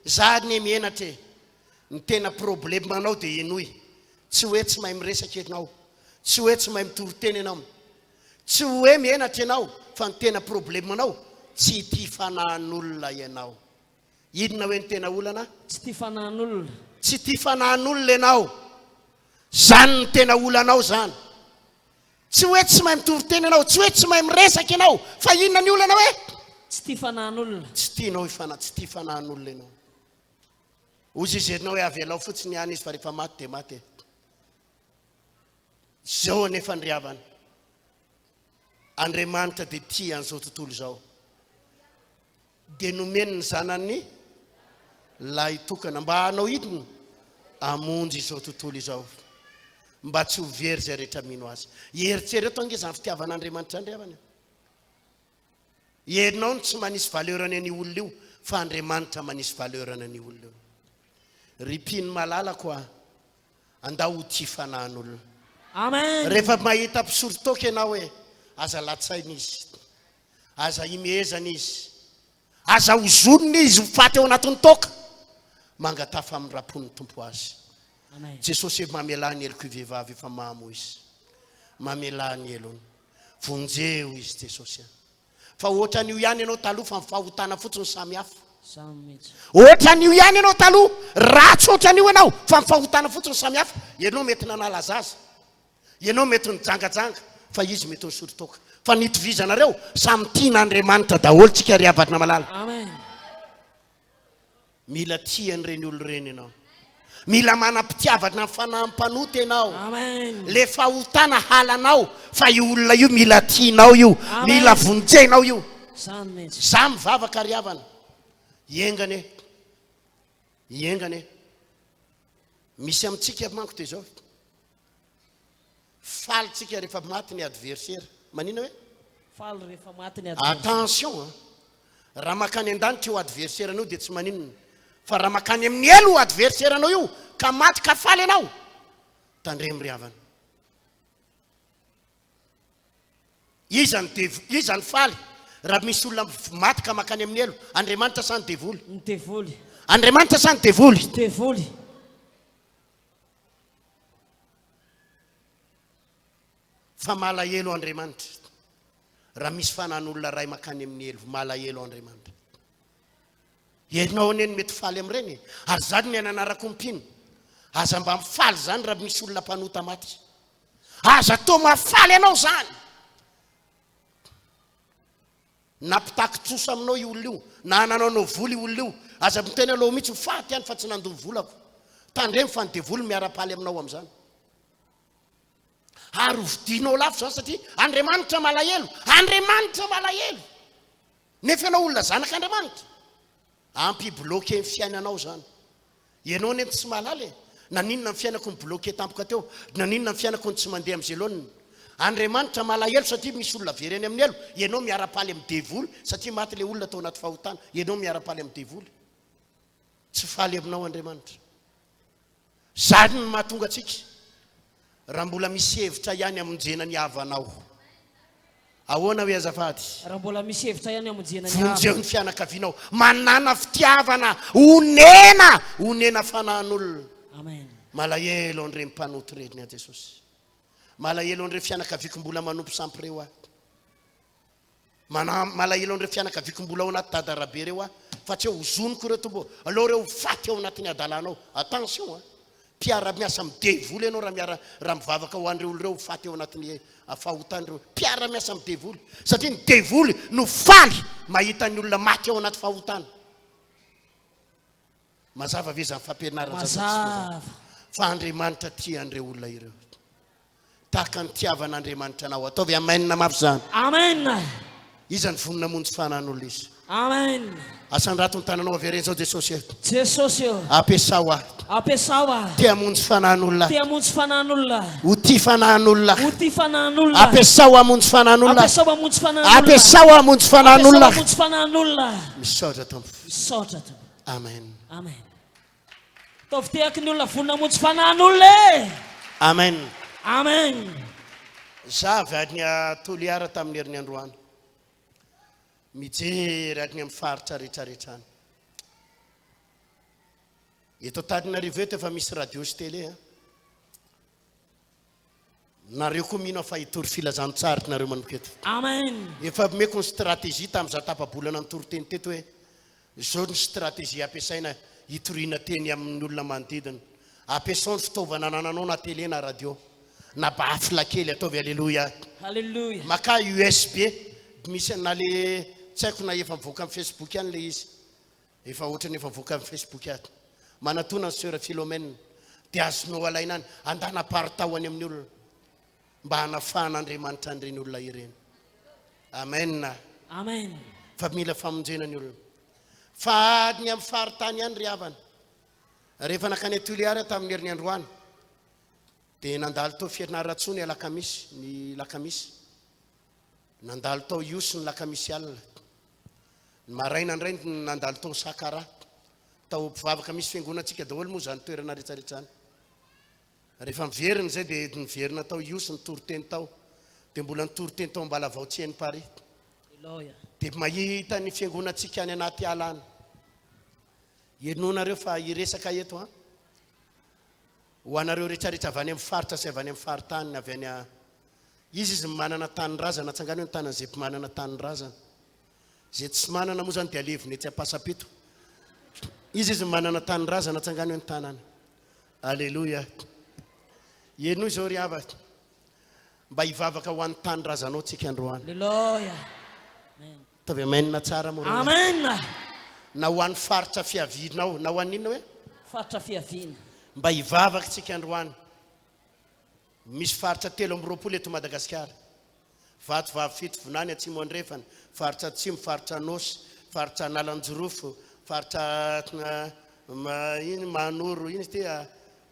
[SPEAKER 2] za anie mihenatra e. Ny tena problème anao dia henoy, tsy hoe tsy mahay miresaka ianao, tsy hoe tsy mahay mitory teny ianao, tsy hoe mihenatra ianao fa ny tena problème anao tsy tia fanahin'olona ianao. Inona hoe ny tena olana?
[SPEAKER 3] Tsy tia fanahin'olona.
[SPEAKER 2] Tsy tia fanahin'olona ianao. Zany no tena olanao zany. Tsy hoe tsy mahay mitory teny ianao, tsy hoe tsy mahay miresaka ianao, fa inona ny olana hoe?
[SPEAKER 3] Tsy tia fanahin'olona.
[SPEAKER 2] Tsy tianao hifana, tsy tia fanahin'olona ianao. Hozy izy ianao hoe avelao fotsiny ihany izy fa rehefa maty dia maty e. Zao anefa ny ry havana. Andriamanitra dia tia an'izao tontolo izao. Dia nomeny ny Zanany lahitokana mba hanao inona? Hamonjy izao tontolo izao, mba tsy ho very izay rehetra mino Azy. Eritrereto ange izany fitiavan'Andriamanitra izany ry havana e. Ianao no tsy manisy valeur-ny an'io olona io, fa Andriamanitra manisy valeur-ny an'io olona io. Ry mpino malalako a, andao ho tia fanahin'olona.
[SPEAKER 3] Amen.
[SPEAKER 2] Rehefa mahita mpisoro toaka ianao e, aza latsaina izy. Aza imehezana izy. Aza ozonina izy ho faty ao anatin'ny toaka. Mangataha famindram-pon'ny Tompo azy.
[SPEAKER 3] Amen.
[SPEAKER 2] Jesosy e mamelà ny helok'io vehivavy io fa mamo izy. Mamelà ny helony. Vonjeo izy Jesosy a. Fa ohatran'io ihany ianao taloha fa ny fahotana fotsiny samy hafa.
[SPEAKER 3] Samy mihitsy.
[SPEAKER 2] Ohatran'io ihany ianao taloha, ratsy ohatran'io ianao fa ny fahotana fotsiny samy hafa. Ianao mety nanala zaza. Ianao mety nijangajanga fa izy mety nisotro toaka. Fa ny itovizanareo, samy tian'Andriamanitra daholo tsika ry havana malala.
[SPEAKER 3] Amen.
[SPEAKER 2] Mila tia an'ireny olona ireny ianao. Mila manam-pitiavana ny fanahy mpanota ianao.
[SPEAKER 3] Amen.
[SPEAKER 2] Le fahotana halanao fa io olona io mila tianao io,
[SPEAKER 3] Amen.
[SPEAKER 2] mila vonjenao io.
[SPEAKER 3] Zany mihitsy.
[SPEAKER 2] Za mivavaka ry havana. Enga anie. Enga anie. Misy amintsika manko dia izao. Faly tsika rehefa maty ny adversaire. Manina hoe?
[SPEAKER 3] Faly rehefa maty ny adversaire.
[SPEAKER 2] Attention an! Raha makany an-danitra io adversaire anao dia tsy maninona. Fa raha makany amin'ny helo io adversaire anao io ka maty ka faly ianao, tandremo ry havana. Iza ny devo, iza ny faly raha misy olona maty ka makany amin'ny helo? Andriamanitra sa ny devoly?
[SPEAKER 3] Ny devoly.
[SPEAKER 2] Andriamanitra sa ny devoly?
[SPEAKER 3] Ny devoly.
[SPEAKER 2] Fa malahelo Andriamanitra raha misy fanan'olona ray makany amin'ny helo, malahelo Andriamanitra. Ianao anie no mety faly amin'ireny e. Ary izany ny ananarako mpino. Aza mba mifaly izany raha misy olona mpanota maty. Aza atao mahafaly anao izany. Na mpitaky trosa aminao io olona io, na nanaonao vola io olona io, aza miteny aloha mihitsy ho faty ihany fa tsy nandoa volako. Tandremo fa ny devoly miara-paly aminao amin'izany. Ary ho vidianao lafo izany satria Andriamanitra malahelo, Andriamanitra malahelo. Nefa ianao olona zanak'Andriamanitra. Ampy-bloquer ny fiainanao izany. Ianao anie tsy mahalala e! Naninona ny fiainako no bloqué tampoka teo? Naninona ny fiainako no tsy mandeha amin'izay laoniny? Andriamanitra malahelo satria misy olona very any amin'ny helo, ianao miara-paly amin'ny devoly satria maty ilay olona tao anaty fahotana, ianao miara-paly amin'ny devoly. Tsy faly aminao Andriamanitra. Zany no mahatonga antsika raha mbola misy hevitra ihany hamonjena ny havanao. Ahoana hoe azafady?
[SPEAKER 3] Raha mbola misy hevitra ihany hamonjena ny havana.
[SPEAKER 2] Vonjeo ny fianakavianao. Manàna fitiavana, onena, onena fanahin'olona.
[SPEAKER 3] Amen.
[SPEAKER 2] Malahelo an'ireny mpanota ireny aho Jesosy. Malahelo an'ireo fianakaviako mbola manompo sampy ireo aho. Mana, malahelo an'ireo fianakaviako mbola ao anaty dada rabe ireo aho, fa tsy hoe hozoniko ireo Tompo ô, aleo ireo ho faty ao anatin'ny hadalanao. Attention an! Mpiara-miasa amin'ny devoly ianao raha miara, raha mivavaka ho an'ireo olona ireo ho faty ao anatin'ny fahotana ireo. Mpiara-miasa amin'ny devoly. Satria ny devoly no faly mahita ny olona maty ao anaty fahotana. Mazava ve izany fampianarana izany sa tsy mazava?
[SPEAKER 3] Mazava.
[SPEAKER 2] Fa Andriamanitra tia an'ireo olona ireo. Tahaka ny tiavan'Andriamanitra anao. Ataovy amen mafy izany.
[SPEAKER 3] Amen.
[SPEAKER 2] Iza ny vonona hamonjy fanan'olona izy?
[SPEAKER 3] Amen.
[SPEAKER 2] Asandrato ny tananao avereno izao Jesosy e.
[SPEAKER 3] Jesosy ô.
[SPEAKER 2] Ampiasao ahy.
[SPEAKER 3] Ampiasao ahy.
[SPEAKER 2] Te hamonjy fanan'olona.
[SPEAKER 3] Te hamonjy fanan'olona.
[SPEAKER 2] Ho tia fanan'olona.
[SPEAKER 3] Ho tia fanan'olona.
[SPEAKER 2] Ampiasao hamonjy fanan'olona.
[SPEAKER 3] Ampiasao hamonjy fanan'olona.
[SPEAKER 2] Ampiasao hamonjy fanan'olona.
[SPEAKER 3] Ampiasao hamonjy fanan'olona.
[SPEAKER 2] Misaotra Tompo.
[SPEAKER 3] Misaotra Tompo.
[SPEAKER 2] Amen.
[SPEAKER 3] Amen. Ataovy tehaky ny olona vonona hamonjy fanan'olona e!
[SPEAKER 2] Amen.
[SPEAKER 3] Amen.
[SPEAKER 2] Za avy any Toliara tamin'ny herin'ny androany. Mijery any amin'ny faritra rehetrarehetra any. Eto Antananarivo eto efa misy radio sy télé a. Nareo koa mino aho fa hitory filazantsara nareo manomboka eto.
[SPEAKER 3] Amen.
[SPEAKER 2] Efa omeko ny stratégie tamin'izaho tapa-bolana nitory teny teto hoe izao ny stratégie ampiasaina hitoriana teny amin'ny olona manodidina. Ampiasao ny fitaovana anananao na télé na radio na baffle kely ataovy aleloia.
[SPEAKER 3] Haleloia.
[SPEAKER 2] Makà USB misy na le tsy haiko na efa mivoaka amin'ny Facebook ihany le izy. Efa ohatran'ny efa mivoaka amin'ny Facebook ato. Manatona ny soeur Philomène dia azonao alaina any, andana aparitao any amin'ny olona mba hanafahan'Andriamanitra an'ireny olona ireny. Amen.
[SPEAKER 3] Amen.
[SPEAKER 2] Fa mila famonjena ny olona. Fa ny amin'ny faritany ihany ry havana. Rehefa nankany Toliara tamin'ny herin'ny androany dia nandalo tao Fianarantsoa ny alakamisy, ny lakamisy. Nandalo tao Ihosy ny lakamisy alina. Ny maraina indray nandalo tao Sakara. Tao mpivavaka misy fiangonantsika daholo moa izany toerana rehetra rehetra izany. Rehefa miverina izay dia niverina tao Ihosy nitory teny tao. Dia mbola nitory teny tao Ambalavao tsy hain'i Paris. Dia mahita ny fiangonantsika any anaty ala any. Henoinareo fa hiresaka eto an. Ho anareo rehetra rehetra avy any amin'ny faritra sy avy any amin'ny faritany, avy any Iza izy ny manana tanindrazana? Atsangano eo ny tanan'izay mpimanana tanindrazana. Izay tsy manana moa izany dia alevina etsy Ampasampito. Iza izy ny manana tanindrazana? Atsangano eo ny tanana. Aleloia. Henoy izao ry havana. Mba hivavaka ho an'ny tanindrazanao tsika androany.
[SPEAKER 3] Aleloia.
[SPEAKER 2] Ataovy amen tsara moa.
[SPEAKER 3] Amen.
[SPEAKER 2] Na ho an'ny faritra fiavianao, na ho an'ny inona hoe?
[SPEAKER 3] Faritra fiaviana.
[SPEAKER 2] Mba hivavaka tsika androany. Misy faritra 23 eto Madagasikara. Vatovavy Fitovinany Atsimo Andrefana, faritra Atsimo, faritra Anôsy, faritra Analanjirofo, faritra ino Mahanoro, ino izy ity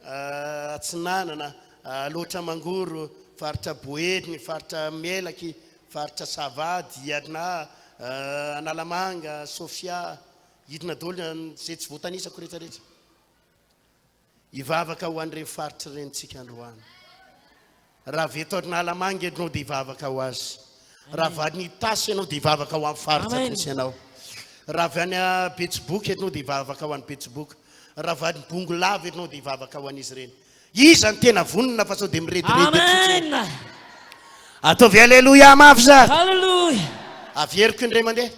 [SPEAKER 2] Atsinanana, Alaotra Mangoro, faritra Boeny, faritra Melaky, faritra Sava, Diana, Analamanga, Sofia, inona daholo izay tsy voatanisako rehetra rehetra. Hivavaka ho an'ireny faritra ireny tsika androany. Raha avy eto Analamanga ianao dia hivavaka ho azy. Raha avy any Itasy ianao dia hivavaka ho an'ny faritra misy anao. Raha avy any Betsiboka ianao dia hivavaka ho an'ny Betsiboka. Raha avy any Bongolava ianao dia hivavaka ho an'izy ireny. Iza no tena vonona fa sao dia mirediredy eto fotsiny.
[SPEAKER 3] Amen.
[SPEAKER 2] Ataovy aleloia mafy zany.
[SPEAKER 3] Haleloia.
[SPEAKER 2] Averiko indray mandeha.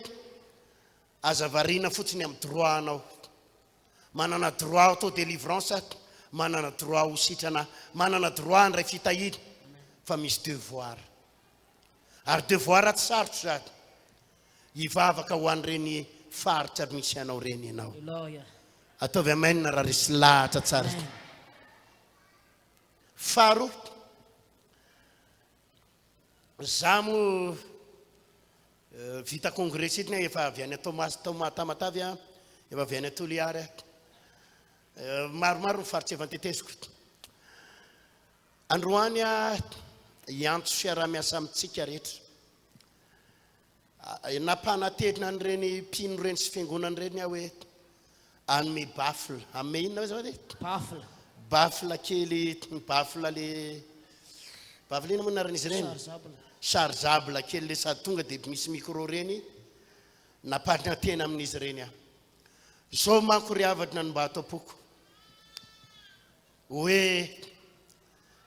[SPEAKER 2] Aza variana fotsiny amin'ny droit anao. Manana droit auto délivrance aho, manana droit ho sitrana aho, manana droit handray fitahiana, fa misy devoir. Ary devoir tsy sarotra izany. Hivavaka ho an'ireny faritra misy anao ireny ianao. Ataovy amen raha resy lahatra tsara. Faharoa, za moa Vita congrès iny aho efa avy any Toamasina, Toma, Tamatave aho, efa avy any Toliary aho. Maromaro ny faritra efa niteteziko. Androany aho hiantso fiaraha-miasa amintsika rehetra. Nampanantena an'ireny mpino ireny sy fiangonana ireny aho hoe hanome baffle. Hanome inona hoe azafady?
[SPEAKER 3] Baffle.
[SPEAKER 2] Baffle kely, baffle le baffle inona moa ny anaran'izy ireny?
[SPEAKER 3] Chargeable.
[SPEAKER 2] Chargeable kely le sady tonga dia misy micro ireny. Nampanantena amin'izy ireny aho. Izao manko ry havana no mba ato am-poko. Hoe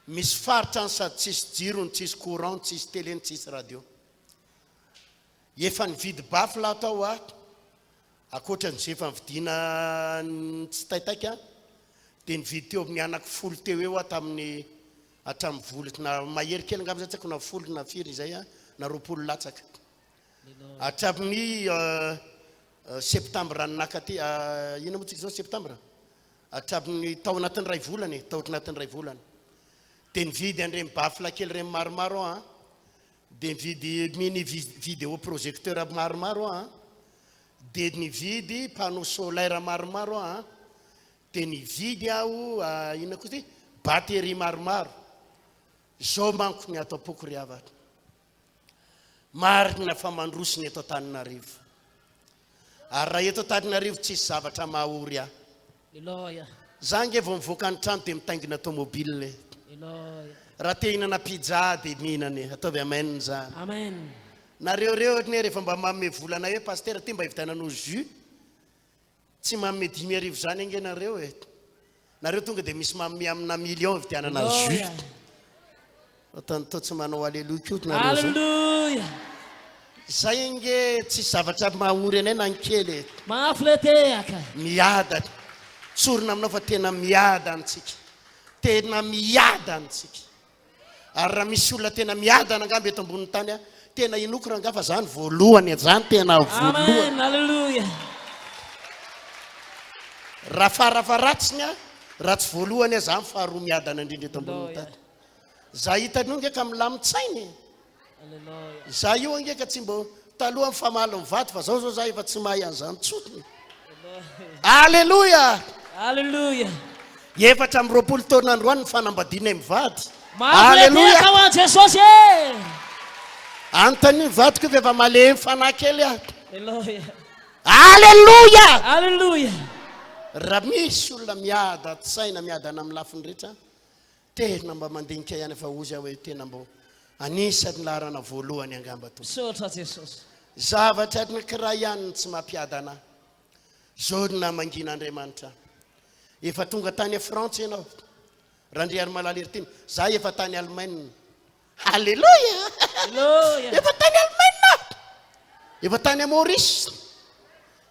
[SPEAKER 2] misy faritra any sady tsisy jiro no tsisy courant no tsisy télé no tsisy radio. Efa nividy baffle aho tao aho. Ankoatra ny zefa nividiana ny tsy taitaika dia nividy teo amin'ny anaky folo teo eo aho tamin'ny hatramin'ny vola na mahery kely angamba izay tsy haiko na folo na firy izay na 20 latsaka. Hatramin'ny septambra naka aty, inona moa tsika izao septambra? Hatramin'ny tao anatin'ny iray volana e, tao anatin'ny iray volana. Dia nividy an'ireny baffle kely ireny maromaro aho an. Dia nividy mini vidéo projecteur maromaro aho an. Dia nividy panneau solaire maromaro aho an. Dia nividy aho inona koa ity? Batterie maromaro. Izao manko ny ato am-poko ry havana. Marina fa mandroso ny eto Antananarivo. Ary raha eto Antananarivo tsisy zavatra mahaory ahy. Za ange vao mivoaka ny trano dia mitaingina tomobile e. Raha te hihinana pizza dia mihinana e. Ataovy amen zany.
[SPEAKER 3] Amen.
[SPEAKER 2] Nareo reo anie rehefa mba manome vola anay hoe pasitera ty mba hividiananao jus. Tsy manome 5000 zany ange nareo e. Nareo tonga dia misy manome amina million hividianana jus. Ohatran'ny toa tsy manao aleloia koa nareo zao.
[SPEAKER 3] Aleloia.
[SPEAKER 2] Zay ange tsisy zavatra mahory anay na ny kely e.
[SPEAKER 3] Mafy le tehaka.
[SPEAKER 2] Miadana. Tsorina aminao fa tena miadana tsika. Tena miadana tsika. Ary raha misy olona tena miadana angamba eto ambonin'ny tany a, tena inoako rangaha fa za ny voalohany e, za ny tena voalohany.
[SPEAKER 3] Amen, aleloia.
[SPEAKER 2] Raha farafaharatsiny a, raha tsy voalohany a, za ny faharoa miadana indrindra eto ambonin'ny tany. Za hitan'io ange ka milamin-tsaina e. Za io ange ka tsy mbo taloha mifamaly mivady fa zao zao za efa tsy mahay an'izany tsony. Aleloia!
[SPEAKER 3] Aleloia!
[SPEAKER 2] 24 taona androany ny fanambadianay mivady.
[SPEAKER 3] Mafy le tehaka ho an'i Jesosy e!
[SPEAKER 2] Anontanio ny vadiko io fa efa malemy fanahy kely aho.
[SPEAKER 3] Aleloia!
[SPEAKER 2] Aleloia!
[SPEAKER 3] Aleloia!
[SPEAKER 2] Raha misy olona miadan-tsaina, miadana amin'ny lafiny rehetra, Tena mba mandinika ihany fa ozy aho hoe tena mbo anisan'ny laharana voalohany angamba tompoko.
[SPEAKER 3] Misaotra Jesosy.
[SPEAKER 2] Zavatra anankiray ihany no tsy mampiadana ahy. Zao no namangian'Andriamanitra ahy. Efa tonga tany a Frantsa ianao Randriarimalala Heritiana. Za efa tany Allemagne. Alléluia!
[SPEAKER 3] Alléluia!
[SPEAKER 2] Efa tany Allemagne aho. Efa tany Maurice.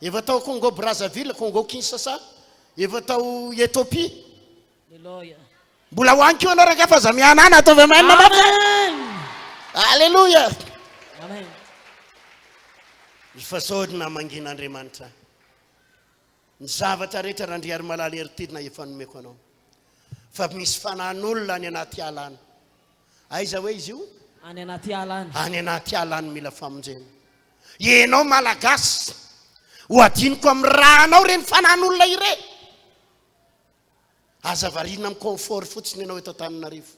[SPEAKER 2] Efa tao Congo Brazzaville, Congo Kinshasa. Efa tao Ethiopie.
[SPEAKER 3] Aleloia.
[SPEAKER 2] Mbola ho any koa ianao rangahy fa aza mihanana ataovy amen mafy.
[SPEAKER 3] Amen.
[SPEAKER 2] Aleloia.
[SPEAKER 3] Amen.
[SPEAKER 2] Fa zao ry namangian'Andriamanitra. Ny zavatra rehetra Randriarimalala Heritiana efa nomeko anao. Fa misy fanahin'olona any anaty ala any. Aiza hoe izy io?
[SPEAKER 3] Any anaty ala any.
[SPEAKER 2] Any anaty ala any mila famonjena. Ianao Malagasy, ho adinoko amin'ny rànao ireny fanahin'olona ireny. Aza variana amin'ny confort fotsiny ianao eto Antananarivo.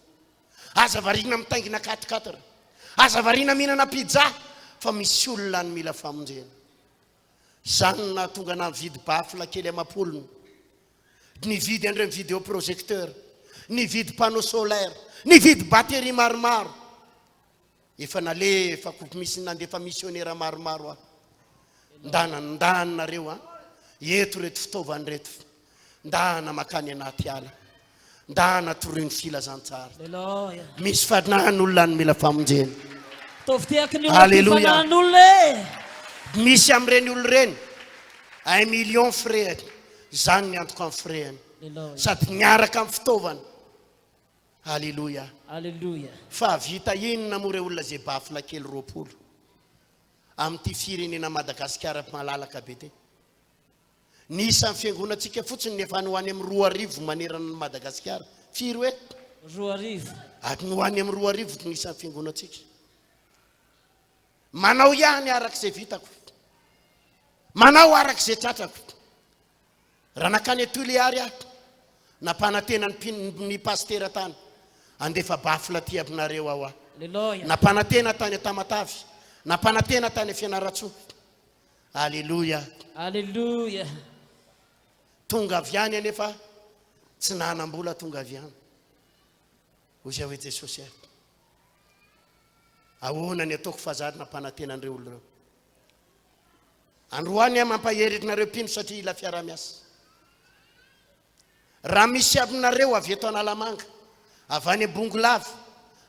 [SPEAKER 2] Aza variana mitaingina quatre quatre. Aza variana mihinana pizza fa misy olona any mila famonjena. Izany no nahatonga anah nividy baffle kely amam-polony, nividy an'ireny video projecteur, nividy panneau solaire, nividy batterie maromaro. Efa nalefako misy nandefa missionnaire maromaro aho. Ndana ndana nareo an. Eto reto fitaovana reto. Ndana makany anaty ala. Ndana torio ny filazantsara. Misy fanahin'olona any mila famonjena.
[SPEAKER 3] Ataovy tehaky ny olona ty fanahin'olona e.
[SPEAKER 2] Misy amin'ireny olona ireny un million frais-ny. Izany ny antoka ny frais-ny. Sady miaraka amin'ny fitaovana. Aleloia.
[SPEAKER 3] Aleloia.
[SPEAKER 2] Fa vita inona moa ireo olona izay bafla kely 20 amin'ity firenena Madagasikara malalaka be ity? Ny isan'ny fiangonantsika fotsiny ny efa any ho any amin'ny 2000 manerana an'i Madagasikara. Firy hoe?
[SPEAKER 3] 2000.
[SPEAKER 2] Any ho any amin'ny 2000 ny isan'ny fiangonantsika. Manao ihany araka izay vitako. Manao araka izay tratrako. Raha nankany Tuléar aho, nampanantena ny mpino ny pasitera tany, handefa baffle aty aminareo aho aho.
[SPEAKER 3] Aleloia.
[SPEAKER 2] Nampanantena tany Tamatave, nampanantena tany Fianarantsoa. Aleloia.
[SPEAKER 3] Aleloia.
[SPEAKER 2] Tonga avy any anefa tsy nanam-bola tonga avy any. Hoy aho hoe Jesosy aho. Ahoana ny ataoko fa za nampanantena an'ireo olona ireo. Androany aho mampahery anareo mpino satria hila fiaraha-miasa. Raha misy aminareo avy eto Analamanga, avy any Bongolava,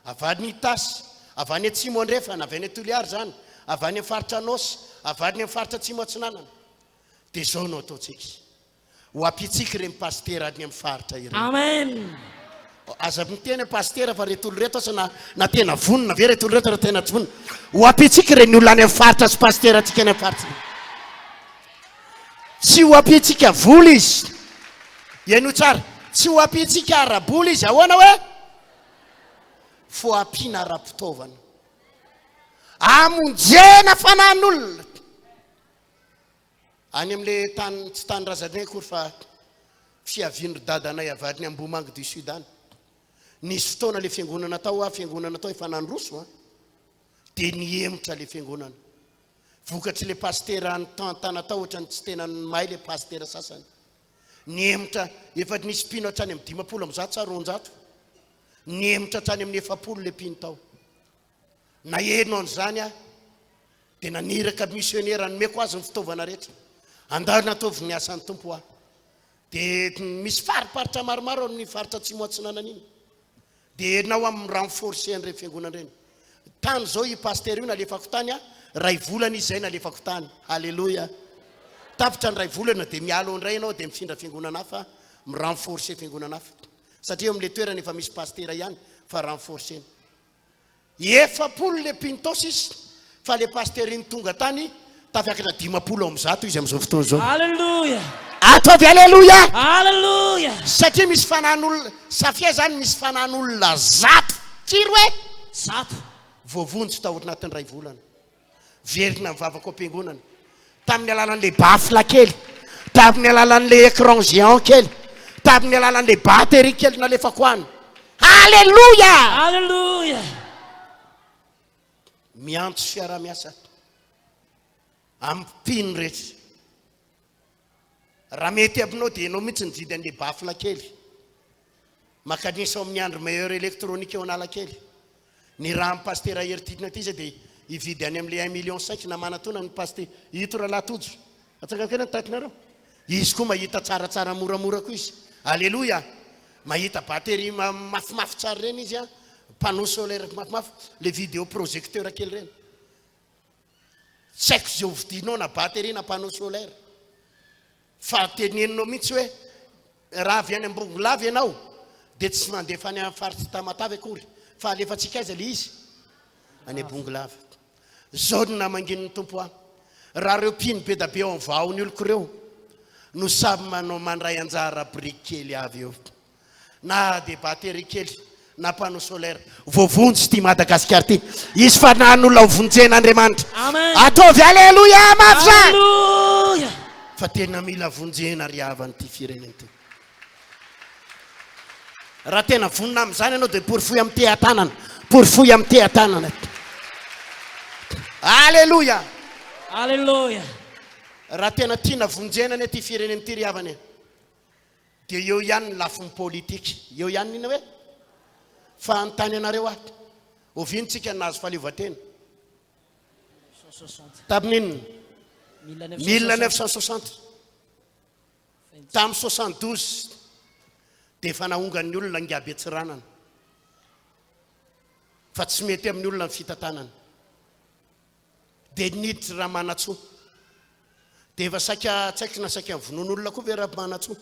[SPEAKER 2] avy any Itasy, avy any Atsimo Andrefana, avy any Toliara izany, avy any amin'ny faritra Anôsy, avy any amin'ny faritra Atsimo Atsinanana, dia izao no ataontsika. Ho ampiantsika ireny pasitera any amin'ny faritra ireny.
[SPEAKER 3] Amen.
[SPEAKER 2] Aza miteny hoe pasitera fa reto olona reto asa na na tena vonona ve reto olona reto na tena tsy vonona. Ho ampiantsika ireny olona any amin'ny faritra sy pasitera antsika any amin'ny faritra. Tsy ho ampiantsika vola izy. Henoy tsara, tsy ho ampiantsika ara-bola izy, ahoana hoe? Fo ampiana ara-pitaovana. Amonjena fanahin'olona. Any amin'ilay tany, tsy tanindrazanay akory fa fiavian'ry dadanay avy any Ambohimanga du Sud any. Nisy fotoana ilay fiangonana tao, fiangonana tao efa nandroso an. Dia nihemotra ilay fiangonana. Vokatry ilay pasitera nitantana tao ohatran'ny tsy tena mahay ilay pasitera sasany. Nihemotra, efa nisy mpino hatrany amin'ny 150 sa 200. Nihemotra hatrany amin'ny 40 ilay mpino tao. Naheno an'izany aho, dia naniraka misionera nomeko azy ny fitaovana rehetra. Andao nataovy ny asan'ny Tompo aho. Dia misy fariparitra maromaro amin'ny faritra atsimo atsinanana iny. Dia enao amin'ny mi-renforcer an'ireny fiangonana ireny. Tany izao io pasitera io nalefako tany a, ray volana izy izay nalefako tany. Haleloia. Tapitra ny ray volana dia miala ao indray ianao dia mifindra fiangonana hafa, mi-renforcer fiangonana hafa. Satria eo amin'ilay toerana efa misy pasitera ihany fa renforcer-na. 40 le mpino tao sisa fa le pasteur iny tonga tany tafiakatra 150 izy amin'izao fotoana izao.
[SPEAKER 3] Alléluia.
[SPEAKER 2] Ataovy Alléluia.
[SPEAKER 3] Alléluia.
[SPEAKER 2] Satria misy fanan'olona, Safia zany misy fanan'olona zato. Firy hoe?
[SPEAKER 3] Zato.
[SPEAKER 2] Voavonjy tao anatin'ny iray volana. Velona mivavaka ao am-piangonana. Tamin'ny alalan'ilay baffle kely, tamin'ny alalan'ilay écran géant kely, tamin'ny alalan'ilay batterie kely nalefako any. Alléluia!
[SPEAKER 3] Alléluia!
[SPEAKER 2] Miantso fiaraha-miasa amin'ny mpino rehetra. Raha mety aminao dia ianao mihitsy nividy an'ilay baffle kely. Makanisa ao amin'ny Andry Meilleur Electronique eo Analakely. Ny raha Pasitera Hery Titina ity izy dia hividy any amin'ilay un million cinq na manatona ny Pasitera ito rahalahy Tojo. Atsangano kely ny tatinareo. Izy koa mahita tsaratsara moramora koa izy. Aleloia! Mahita batterie mafimafy tsara ireny izy an, panneau solaire mafimafy, ilay vidéo projecteur kely ireny. Tsy haiko izay hovidianao na batterie na panneau solaire. Fa teneninao mihitsy hoe raha avy any Ambongolava ianao dia tsy mandefa any amin'ny faritr'i Tamatave akory fa alefantsika aiza ilay izy? Any Bongolava. Izao no namangian'ny Tompo ahy. Raha ireo mpino be da be ao amin'ny vahon'ny oloko ireo no samy manao mandray anjara biriky kely avy eo. Na dia batterie kely na panneau solaire. Voavonjy ity Madagasikara ity. Hisy fanahin'olona ho vonjen'Andriamanitra.
[SPEAKER 3] Amen.
[SPEAKER 2] Ataovy Aleloia mafy zany.
[SPEAKER 3] Aleloia.
[SPEAKER 2] Fa tena mila vonjena ry havana ity firenena ity. Raha tena vonona amin'izany ianao dia porofoy amin'ny teha-tanana. Porofoy amin'ny teha-tanana. Aleloia.
[SPEAKER 3] Aleloia.
[SPEAKER 2] Raha tena tiana vonjena anie ity firenena ity ry havana e. Dia eo ihany ny lafiny politika. Eo ihany ny inona hoe? Fa hanontany anareo aho. Oviana tsika no nahazo fahaleovantena? Tamin'ny inona? 1960. Tamin'ny 72 dia efa nahongan'ny olona Ingahy Tsiranana. Fa tsy mety amin'ny olona ny fitantanana. Dia niditra Ramanantsoa. Dia efa saika tsy haiko na saika vonoin'olona koa ve Ramanantsoa.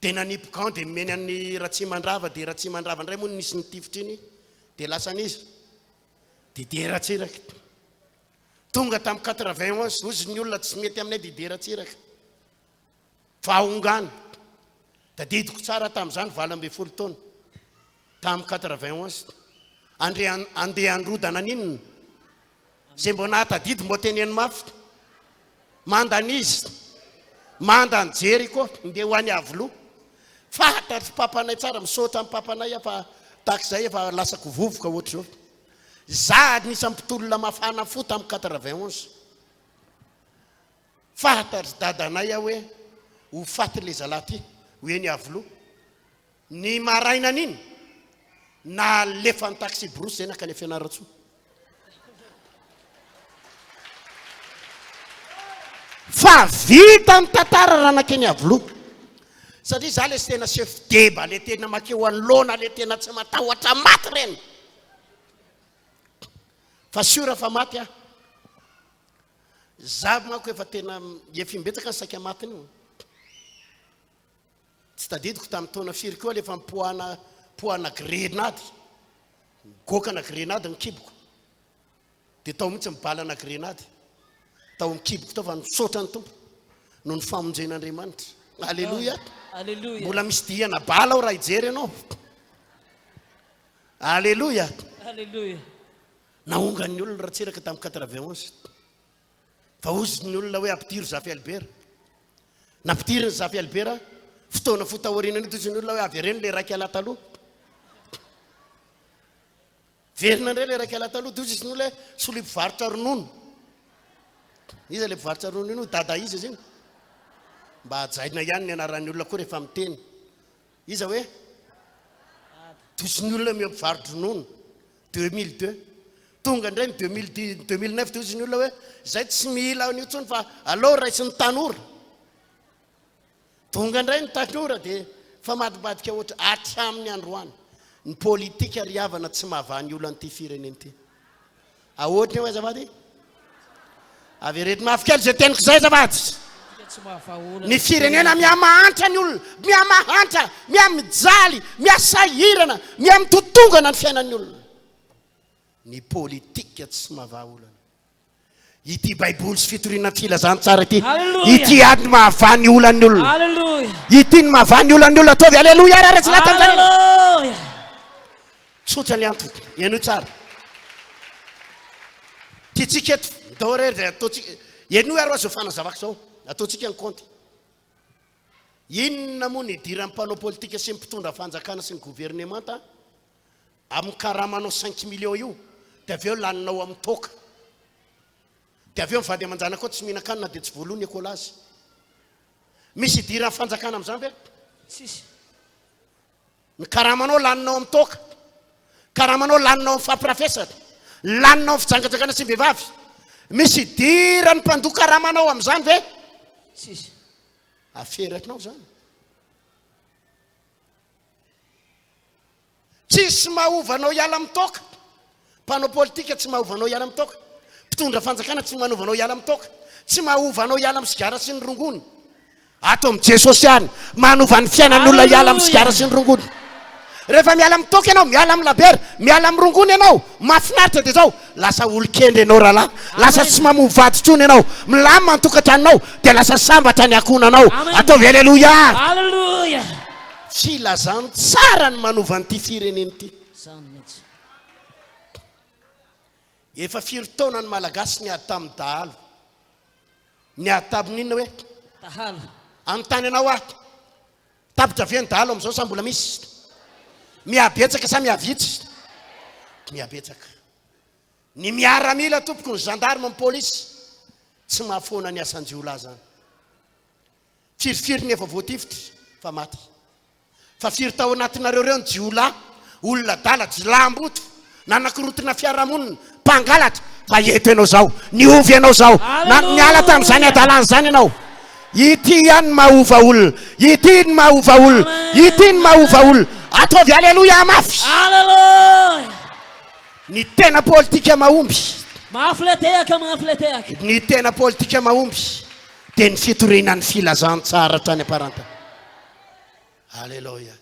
[SPEAKER 2] Dia nanipy gant dia nomeny an'i Ratsimandrava, dia Ratsimandrava indray moa no nisy nitifitra iny, dia lasan'iza? Didier Ratsiraka. Tonga tamin'ny 91, hozy ny olona tsy mety aminay Didier Ratsiraka. Fa ahongany. Tadidiko tsara tamin'izany 18 taona. Tamin'ny 91. Andre andeha handrodana an'inona? Izay mbo nahatadidy mbo teneno mafy. Manda an'iza? Manda an'i Jeriko, ndeha ho any Iavoloha. Fantatr'i papanay tsara, misaotra an'i papanay aho fa tahak'izay efa lasako vovoka ohatr'izao. Za anisan'ny mpitolona mafana fo tamin'ny 91. Fantatr'i dadanay aho hoe ho faty le zalahy ty, ho eny Iavoloha. Ny marainan'iny, nalefan'ny taxi-brousse zay nankany Fianarantsoa. Fa vita ny tantara raha nankeny Iavoloha. Satria za le tena chef deba, le tena makeo anoloana, le tena tsy matahotra maty reny. Fa sûr fa maty aho. Za manko efa tena efa imbetsaka ny saika maty io. Tsy tadidiko tamin'ny taona firy koa alefa nipoahana poahana grenady. Goakana grenady ny kiboko. Dia tao mihitsy ny balana grenady. Tao amin'ny kiboko tao fa nisaotra ny Tompo noho ny famonjen'Andriamanitra. Alléluia.
[SPEAKER 3] Alléluia.
[SPEAKER 2] Mbola misy dihana bala ao raha hijery ianao. Alléluia.
[SPEAKER 3] Alléluia.
[SPEAKER 2] Naongan'ny olona Ratsiraka tamin'ny 91. Fa hozy ny olona hoe ampidiro Zafy Albert. Nampidiriny Zafy Albert, fotoana fohy taorianan'io toy ny olona hoe avereno ilay iraika lahy taloha. Verina indray ilay iraika lahy taloha, toy ny olona hoe soloy mpivarotra ronono. Iza ilay mpivarotra ronono iny? Dada iza izy iny? Mba hajaina ihany ny anaran'ny olona koa rehefa miteny. Iza hoe? Toy ny olona hoe mpivarotra ronono. 2002. Tonga indray ny 2009 dia hoy ny olona hoe izay tsy mila an'io intsony fa aleo raisin'ny tanora. Tonga indray ny tanora dia famadibadika ohatra hatramin'ny androany. Ny politika ry havana tsy mahavaha ny olan'ity firenena ity. Ahoana io azafady? Avereto mafy kely izay teniko izay azafady. Ny firenena mihamahantra ny olona, mihamahantra, mihamijaly, mihasahirana, mihamitotongana ny fiainan'ny olona. Ny politika tsy mahavaha olana. Ity Baiboly sy fitoriana ny filazantsara ity, ity ary ny mahavaha ny olan'ny olona. Ity ny mahavaha ny olan'ny olona. Ataovy aleloia ary tsy latsaka izany. Tsotra ny antony. Henoy tsara. Tiantsika eto, ndao re dia ataontsika, henoy ary izao fanazavako izao, ataontsika ny kaonty. Inona moa ny idiran'ny mpanao politika sy ny mpitondra fanjakana sy ny governemanta amin'ny karamanao cinq millions io, dia avy eo laninao amin'ny toaka. Dia avy eo ny vady aman-janakao tsy mihinan-kanina dia tsy voaloa ny écolage. Misy idiran'ny fanjakana amin'izany ve?
[SPEAKER 3] Tsisy.
[SPEAKER 2] Ny karamanao laninao amin'ny toaka, karamanao laninao amin'ny fampirafesana, laninao amin'ny fijangajangana sy ny vehivavy. Misy idiran'ny mpandoa karamanao amin'izany ve?
[SPEAKER 3] Tsisy.
[SPEAKER 2] Aferakinao izany. Tsisy mahova anao hiala amin'ny toaka. Mpanao politika tsy mahova anao hiala amin'ny toaka. Mpitondra fanjakana tsy manova anao hiala amin'ny toaka. Tsy mahova anao hiala amin'ny sigara sy ny rongony. Ato amin'i Jesosy ihany manova ny fiainan'ny olona hiala amin'ny sigara sy ny rongony. Rehefa miala amin'ny toaka ianao, miala amin'ny labiera, miala amin'ny rongony ianao, mahafinaritra dia izao, lasa olon-kendry ianao rahalahy, lasa tsy mamoa vady intsony ianao, milamina ny tokantranonao, dia lasa sambatra ny ankohonanao. Ataovy aleloia!
[SPEAKER 3] Aleloia!
[SPEAKER 2] Filazantsara ny manova an'ity firenena ity.
[SPEAKER 3] Izany mihitsy.
[SPEAKER 2] Efa firy taona ny Malagasy niady tamin'ny dahalo? Niady tamin'ny inona hoe?
[SPEAKER 3] Dahalo.
[SPEAKER 2] Anontany anao aho. Tapitra ve ny dahalo amin'izao sa mbola misy? Mihabetsaka sa mihavitsy? Mihabetsaka. Ny miaramila tompoko, ny gendarme, ny polisy tsy mahafoana ny asan-jiolahy izany. Firifiry ny efa voatifitra fa maty. Fa firy tao anatinareo ireo ny jiolahy, olona adala, jilaham-boto, nanakorontana fiarahamonina, mpangalatra, fa eto ianao izao, niova ianao izao, na niala tamin'izany adalana izany ianao. Ity ihany ny mahova olona, ity ny mahova olona, ity ny mahova olona. Ataovy aleloia mafy.
[SPEAKER 3] Aleloia.
[SPEAKER 2] Ny tena politika mahomby.
[SPEAKER 3] Mafy le tehaka, mafy le tehaka.
[SPEAKER 2] Ny tena politika mahomby dia ny fitoriana ny filazantsara hatrany am-parantany. Aleloia.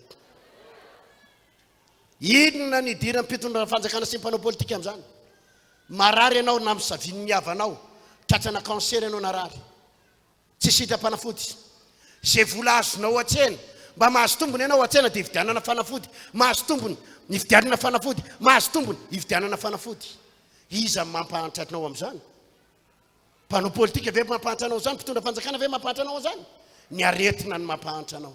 [SPEAKER 2] Inona ny idiran'ny mpitondrana fanjakana sy ny mpanao politika amin'izany? Marary ianao na misavian'ny havanao, tratrana cancer ianao narary. Tsy sitram-panafody. Izay vola azonao an-tsena, mba mahazo tombony ianao an-tsena dia ividianana fanafody, mahazo tombony, ividianana fanafody, mahazo tombony, ividianana fanafody. Iza no mampahantra anao amin'izany? Mpanao politika ve mampahantra anao izany? Mpitondra fanjakana ve mampahantra anao izany? Ny aretina no mampahantra anao.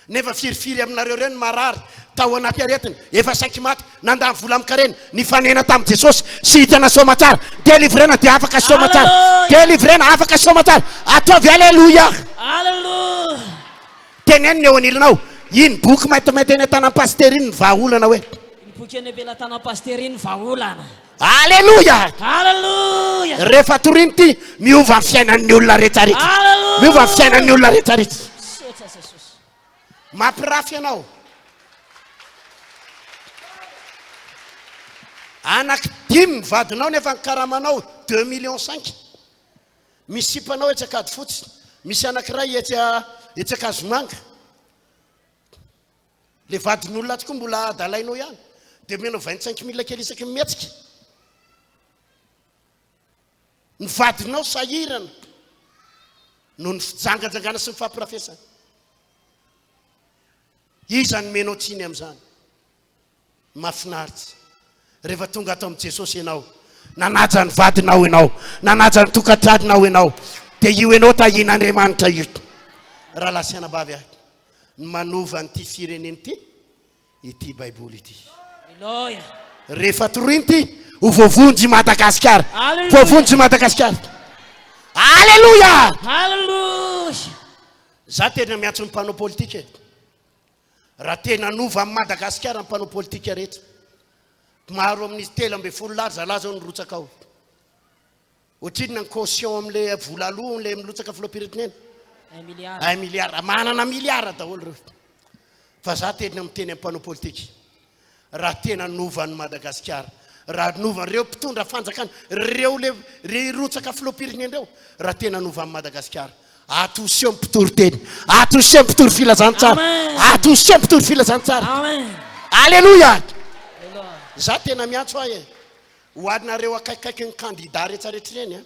[SPEAKER 2] Nefa firifiry aminareo ireo no marary tao anaty aretina, efa saiky maty, nandany vola amin-karena, nifanena tamin'i Jesosy, sitrana soamatsara, delivrena dia afaka soamatsara, delivrena afaka soamatsara, ataovy aleloia.
[SPEAKER 3] Aleloia.
[SPEAKER 2] Teneno ny eo anilanao, iny boky maintimainty eny an-tanan'ny pasitera iny ny vahaolana hoe.
[SPEAKER 3] Iny boky eny am-pelatanan'ny pasitera iny ny vahaolana.
[SPEAKER 2] Aleloia!
[SPEAKER 3] Aleloia!
[SPEAKER 2] Rehefa torina ity, miova ny fiainan'ny olona rehetrarehetra.
[SPEAKER 3] Aleloia!
[SPEAKER 2] Miova ny fiainan'ny olona rehetrarehetra.
[SPEAKER 3] Misaotra Jesosy.
[SPEAKER 2] Mampirafy ianao. Anaky dimy ny vadinao nefa ny karamanao deux millions cinq. Misy sipanao etsy Ankadifotsy, misy anankiray etsy etsy Ankazomanga. Le vadin'olona atsy koa mbola adalainao ihany de omenao 25 mille kely isaky ny mihetsika. Ny vadinao sahirana noho ny fijangajangana sy ny fampirafesana. Iza no omenao tsiny amin'izany? Mahafinaritra rehefa tonga ato amin'i Jesosy ianao, nanaja ny vadinao ianao, nanaja ny tokantranonao ianao, dia io ianao tahian'Andriamanitra io. Rahalahy sy anabavy ahy, ny manova an'ity firenena ity, ity Baiboly ity. Rehefa torina ity, ho voavonjy i Madagasikara. Voavonjy i Madagasikara. Aleloia!
[SPEAKER 3] Aleloia!
[SPEAKER 2] Za tena miantso ny mpanao politika e. Raha tena hanova an'i Madagasikara ny mpanao politika rehetra, maro amin'izy 13 lahy ry zalahy zao nirotsaka ao. Ohatrinona ny caution amin'ilay vola aloha ilay mirotsaka filoham-pirenena?
[SPEAKER 3] Un milliard.
[SPEAKER 2] Un milliard. Manana milliard daholo ireo. Fa za tena miteny amin'ny mpanao politika, raha tena hanova an'i Madagasikara, raha hanova ireo mpitondra fanjakana, ireo le re hirotsaka filoham-pirenena ireo, raha tena hanova an'i Madagasikara, atoseho ny mpitory teny, atoseho ny mpitory filazantsara, atoseho ny mpitory filazantsara.
[SPEAKER 3] Amen.
[SPEAKER 2] Aleloia. Za tena miantso ahy e. Ho anareo akaikikaiky ny kandida rehetrarehetra ireny a.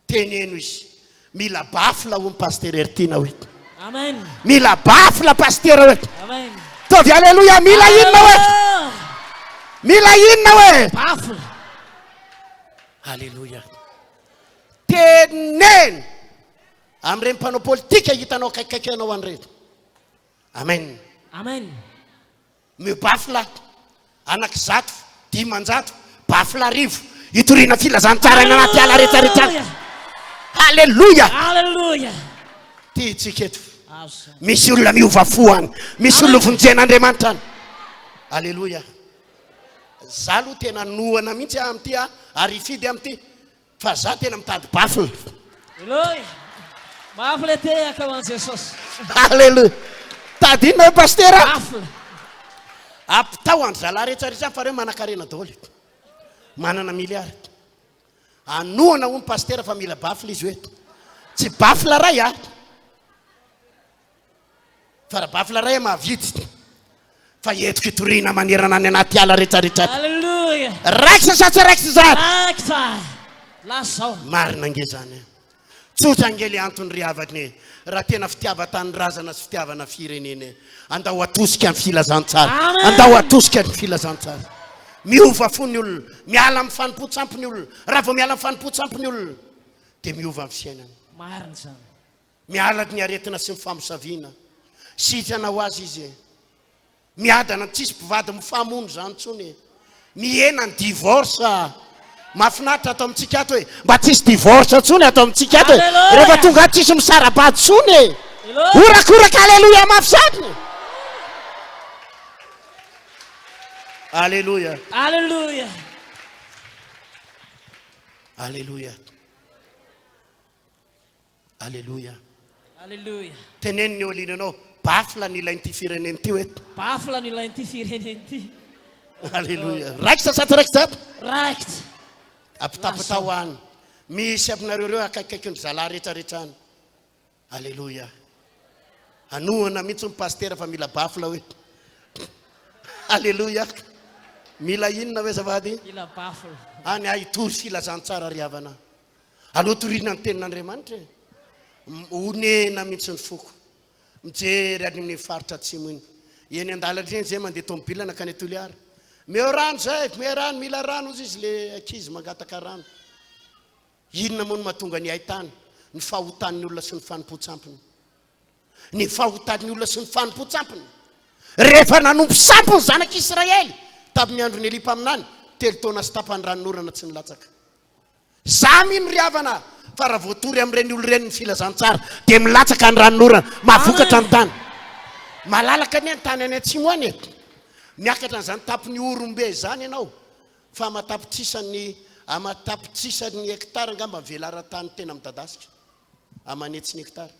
[SPEAKER 2] Teneno izy. Mila baffle hono Pasteur Heritiana hoe.
[SPEAKER 3] Amen.
[SPEAKER 2] Mila baffle Pasteur hoe.
[SPEAKER 3] Amen.
[SPEAKER 2] Tovy aleloia mila inona hoe. Mila inona hoe.
[SPEAKER 3] Baffle.
[SPEAKER 2] Aleloia. Teneno amin'ireny mpanao politika hitanao akaikikaiky anao an'ireto. Amen.
[SPEAKER 3] Amen.
[SPEAKER 2] Omeo baffle anaky zato, 500, baffle 1000 hitoriana filazantsara any anaty ala rehetra rehetra any. Haleloia!
[SPEAKER 3] Haleloia!
[SPEAKER 2] Tiantsika eto. Misy olona miova fo any. Misy olona vonjen'Andriamanitra any. Aleloia. Za aloha tena noana mihitsy aho amin'ity a, ary hifidy amin'ity. Fa za tena mitady baffle.
[SPEAKER 3] Eloy! Mafy le tehaka ho an'i Jesosy.
[SPEAKER 2] Alléluia. Tady inona io pasitera?
[SPEAKER 3] Baffle.
[SPEAKER 2] Ampitao an-dry zalahy rehetra rehetra fa reo manankarena daholo. Manana milliard. Anohana hono pasitera fa mila baffle izy hoe. Tsy baffle ray a. Fa raha baffle ray mahavidy. Fa entiko hitoriana manerana any anaty ala rehetra rehetra.
[SPEAKER 3] Alléluia.
[SPEAKER 2] Raikitra sa tsy raikitra izany?
[SPEAKER 3] Raikitra. Lasa zao.
[SPEAKER 2] Marina ange izany e. Tsotra ange le antony ry havana e. Raha tena fitiavan-tanindrazana sy fitiavana firenena e. Andao atosika ny filazantsara.
[SPEAKER 3] Amen.
[SPEAKER 2] Andao atosika ny filazantsara. Miova fo ny olona. Miala amin'ny fanompoan-tsampy ny olona. Raha vao miala amin'ny fanompoan-tsampy ny olona dia miova ny fiainany.
[SPEAKER 3] Marina izany.
[SPEAKER 2] Miala ny aretina sy ny famosaviana. Sitrana ho azy izy e. Miadana tsisy mpivady mifamono izany intsony e. Mihena ny divorce. Mahafinaritra ato amintsika ato e. Mba tsisy divorce intsony ato amintsika ato e. Rehefa tonga ato tsisy misara-bady intsony e. Horakoraka aleloia mafy izany. Aleloia.
[SPEAKER 3] Aleloia.
[SPEAKER 2] Aleloia. Aleloia.
[SPEAKER 3] Aleloia.
[SPEAKER 2] Teneno ny eo aoriananao, baffle ny ilain'ity firenena ity hoe.
[SPEAKER 3] Baffle ny ilain'ity firenena ity.
[SPEAKER 2] Aleloia. Raikitra sa tsy raikitra?
[SPEAKER 3] Raikitra.
[SPEAKER 2] Ampitapitao any. Misy aminareo ireo akaikikaikin'ny zalahy rehetra rehetra any. Aleloia. Anohana mihitsy ny pasitera fa mila baffle hoe. Aleloia. Mila inona hoe azafady?
[SPEAKER 3] Mila baffle.
[SPEAKER 2] Any aho hitory filazantsara ry havana. Aleo torina ny tenin'Andriamanitra e. Onena mihitsy ny foko. Mijery any amin'iny faritra atsimo iny. Eny an-dalana eny zay mandeha tomobile nankany Toliara. Meo rano zay, meo rano, mila rano hozy izy le ankizy mangataka rano. Inona moa no mahatonga ny haitany? Ny fahotan'ny olona sy ny fanompoan-tsampiny. Ny fahotan'ny olona sy ny fanompoan-tsampiny. Rehefa nanompo sampy ny zanak'Israely tamin'ny andron'i Elia mpaminany, telo taona sy tapany ranonorana tsy nilatsaka. Za mino ry havana fa raha voatory amin'ireny olona ireny ny filazantsara dia milatsaka ny ranonorana, mahavokatra ny tany. Malalaka anie ny tany any atsimo any e. Miakatra an'izany tapon'i Ihorombe izany ianao fa aman-tapitrisany aman-tapitrisany hectare angamba ny velaran-tany tena midadasika. Aman'hetsiny hectare.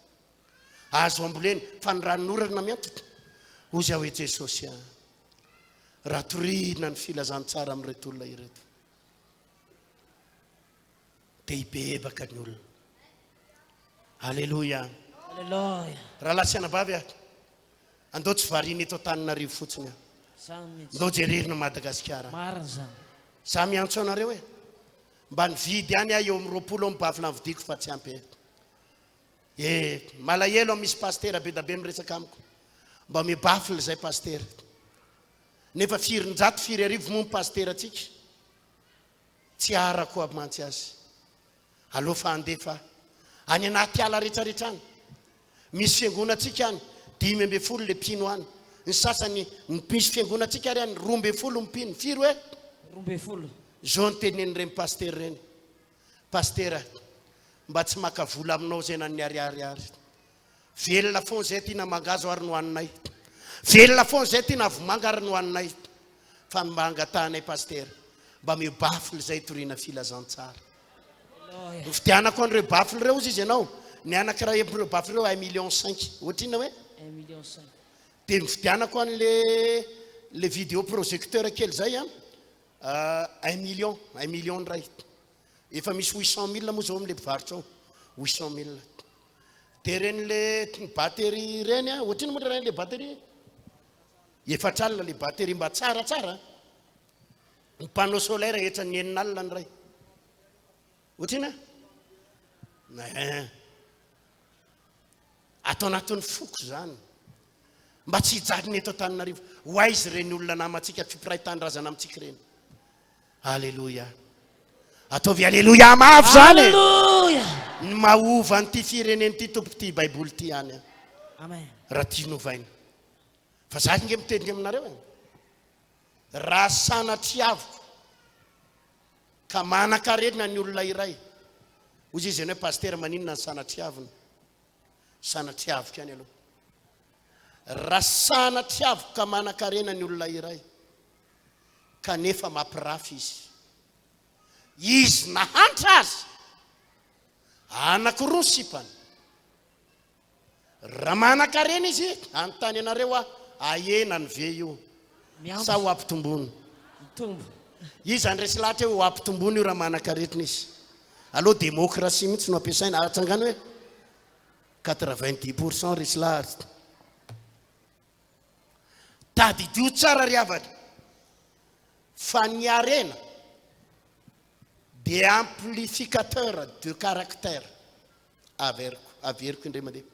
[SPEAKER 2] Azo ambolena fa ny ranonorana miantona. Hozy aho hoe Jesosy a! Raha torina ny filazantsara amin'ireto olona ireto. Dia hibebaka ny olona. Aleloia.
[SPEAKER 3] Aleloia.
[SPEAKER 2] Rahalahy sy anabavy a, andao tsy variana eto Antananarivo fotsiny a.
[SPEAKER 3] Zany mihitsy.
[SPEAKER 2] Andao jererina Madagasikara.
[SPEAKER 3] Marina zany.
[SPEAKER 2] Za miantso anareo e. Mba nividy ihany aho eo amin'ny 20 eo amin'ny bafla nividiako fa tsy ampy e. Eh, malahelo aho misy pasitera be da be miresaka amiko. Mba omeo baffle izay Pasitera. Nefa firinjato, firy arivo moa ny pasiterantsika? Tsy arako aby mantsy azy. Aleo fa handefa aho. Any anaty ala rehetrarehetra any. Misy fiangonantsika any, 15 le mpino any. Ny sasany, misy fiangonantsika ary any, 12 ny mpino. Firy hoe?
[SPEAKER 3] 12.
[SPEAKER 2] Izao no tenenin'ireny pasitera ireny. Pasitera, mba tsy maka vola aminao izay na ny ariary ary. Velona foana izay aty na mangahazo ary no haninay. Velona foana izay aty na vomanga ary no haninay. Fa ny mba angatahanay Pasitera, mba omeo baffle izay hitoriana filazantsara. Nividianako an'ireo baffle ireo hozy izy ianao. Ny anankiray amin'ireo baffle ireo un million cinq. Ohatrinona hoe?
[SPEAKER 3] Un million cinq.
[SPEAKER 2] Dia nividianako an'le le vidéo projecteur kely izay an, un million, un million ny iray. Efa misy 800 mille moa izao amin'ilay mpivarotra ao. 800 mille. Dia ireny le batterie ireny an, ohatrinona moa ireny le batterie? 40 le batterie mba tsaratsara an. Ny panneau solaire hetran'ny 60 ny iray. Ohatrinona? Eh. Ato anatin'ny foko izany. Mba tsy hijaly ny eto Antananarivo. Ho aiza ireny olona namantsika, mpiray tanindrazana amintsika ireny? Aleloia. Ataovy aleloia mafy zany e.
[SPEAKER 3] Aleloia.
[SPEAKER 2] Ny mahova an'ity firenena ity tompoko ity baiboly ity ihany an.
[SPEAKER 3] Amen.
[SPEAKER 2] Raha tiany ovaina. Fa za nge miteny aminareo e. Raha sanatriaviko ka manan-karena ny olona iray. Hoy izy hoe pasitera maninona ny sanatriavina? Sanatriaviko ihany aloha. Raha sanatriaviko ka manan-karena ny olona iray. kanefa mampirafy izy. Izy nahantra aza, anankiroa ny sipany. Raha manan-karena izy, hanontany anareo aho, ahenany ve io sa ho ampitomboiny?
[SPEAKER 3] Mitombo.
[SPEAKER 2] Iza ny resy lahatra hoe ho ampitomboiny io raha manan-karetina izy? Aleo demokrasia mihitsy no ampiasaina, atsangano hoe 90 pour cent resy lahatra. Tadidio tsara ry havana fa ny harena dia amplificateur de caractère. Averiko, averiko indray mandeha.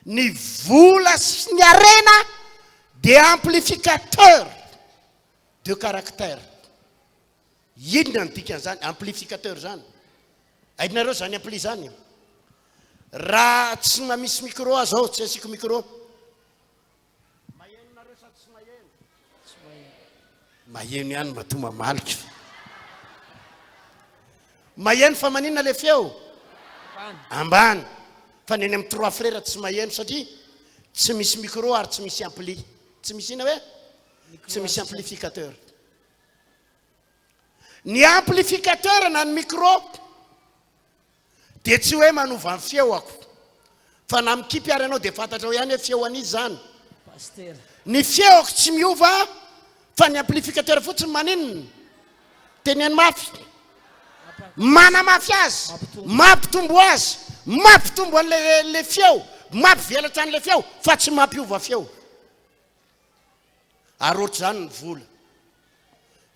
[SPEAKER 2] Ny vola sy ny harena dia amplificateur de caractère. Inona ny dikan'izany amplificateur izany? Hainareo izany ampli izany? Raha tsy mamisy micro aho zao, tsy asiako micro. Maheno nareo sa tsy maheno?
[SPEAKER 3] Tsy maheno.
[SPEAKER 2] Maheno ihany matoa mamaly. Maheno fa maninona le feo?
[SPEAKER 3] Ambany.
[SPEAKER 2] Ambany. Fa ny eny amin'ny trois frères tsy maheno satria tsy misy micro ary tsy misy ampli. Tsy misy inona hoe? Tsy misy amplificateur. Ny amplificateur na ny micro dia tsy hoe manova ny feoako fa na mikipy ary ianao dia fantatrao ihany hoe feo an'iza izany.
[SPEAKER 3] Pasitera.
[SPEAKER 2] Ny feoko tsy miova fa ny amplificateur fotsiny maninona? Teneno mafy. Manamafy azy, mampitombo azy, mampitombo an'ilay le feo, mampivelatra an'ilay feo fa tsy mampiova feo. Ary ohatr'izany ny vola.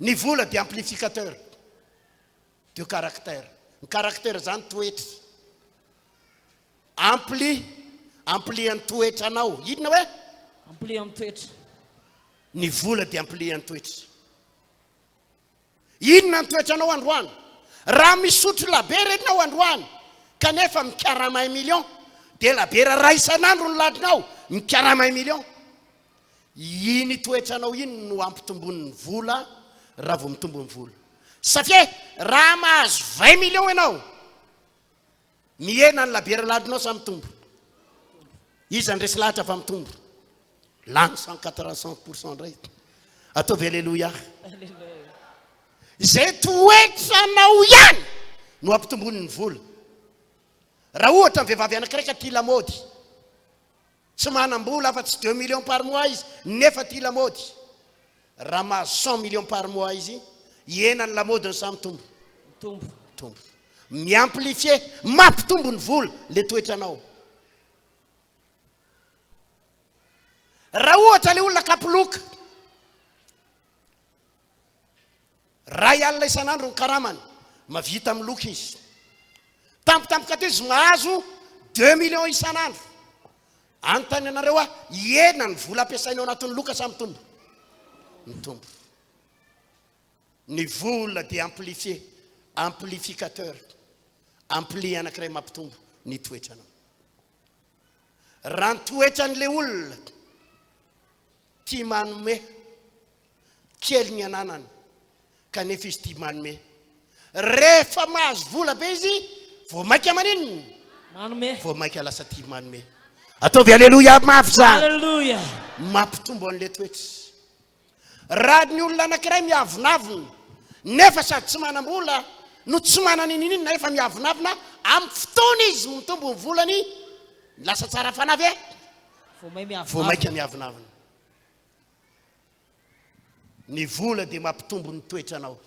[SPEAKER 2] Ny vola dia amplificateur de caractère. Ny caractère izany toetra. Ampli, amplian'ny toetranao. Inona hoe?
[SPEAKER 3] Amplian'ny toetra.
[SPEAKER 2] Ny vola dia amplian'ny toetra. Inona ny toetranao androany? Raha misotro labiera ianao androany kanefa mikarama un million dia labiera iray isan'andro no laninao, mikarama un million. Iny toetranao iny no ampitomboin'ny vola raha vao mitombo ny vola. Satria raha mahazo vingt millions ianao, Mihena ny labiera ladinao sa mitombo? Iza ny resy lahatra fa mitombo? Lany cent quatre cent pour cent indray. Ataovy aleloia. Izay toetranao ihany no ampitomboiny ny vola. Raha ohatra ny vehivavy anankiray ka tia lamaody, Tsy manam-bola afa-tsy deux millions par mois izy nefa tia lamaody. Raha mahazo cent millions par mois izy, hihena ny lamaodiny sa mitombo?
[SPEAKER 3] Mitombo.
[SPEAKER 2] Mitombo. Mi-amplifier, mampitombo ny vola le toetranao. Raha ohatra le olona kapiloka, 1000 isan'andro ny karamany, mavita miloka izy. Tampotampoka teo izy mahazo deux millions isan'andro. Anontany anareo aho, hihena ny vola ampiasaina ao anatin'ny loka sa mitombo? Mitombo. Ny vola dia amplifier, amplificateur, ampli anankiray mampitombo ny toetranao. Raha ny toetran'ilay olona tia manome, kely ny ananany, kanefa izy tia manome. Rehefa mahazo vola be izy, vao mainka maninona?
[SPEAKER 3] Manome.
[SPEAKER 2] Vao mainka lasa tia manome. Ataovy aleloia mafy izany.
[SPEAKER 3] Aleloia.
[SPEAKER 2] Mampitombo an'ilay toetra. Raha ny olona anankiray miavonavona nefa sady tsy manam-bola no tsy manana inininona nefa miavonavona, amin'ny fotoana izy mitombo ny volany, lasa tsara fanahy ve?
[SPEAKER 3] Vao
[SPEAKER 2] mainka miavonavona. Ny vola dia mampitombo ny toetranao.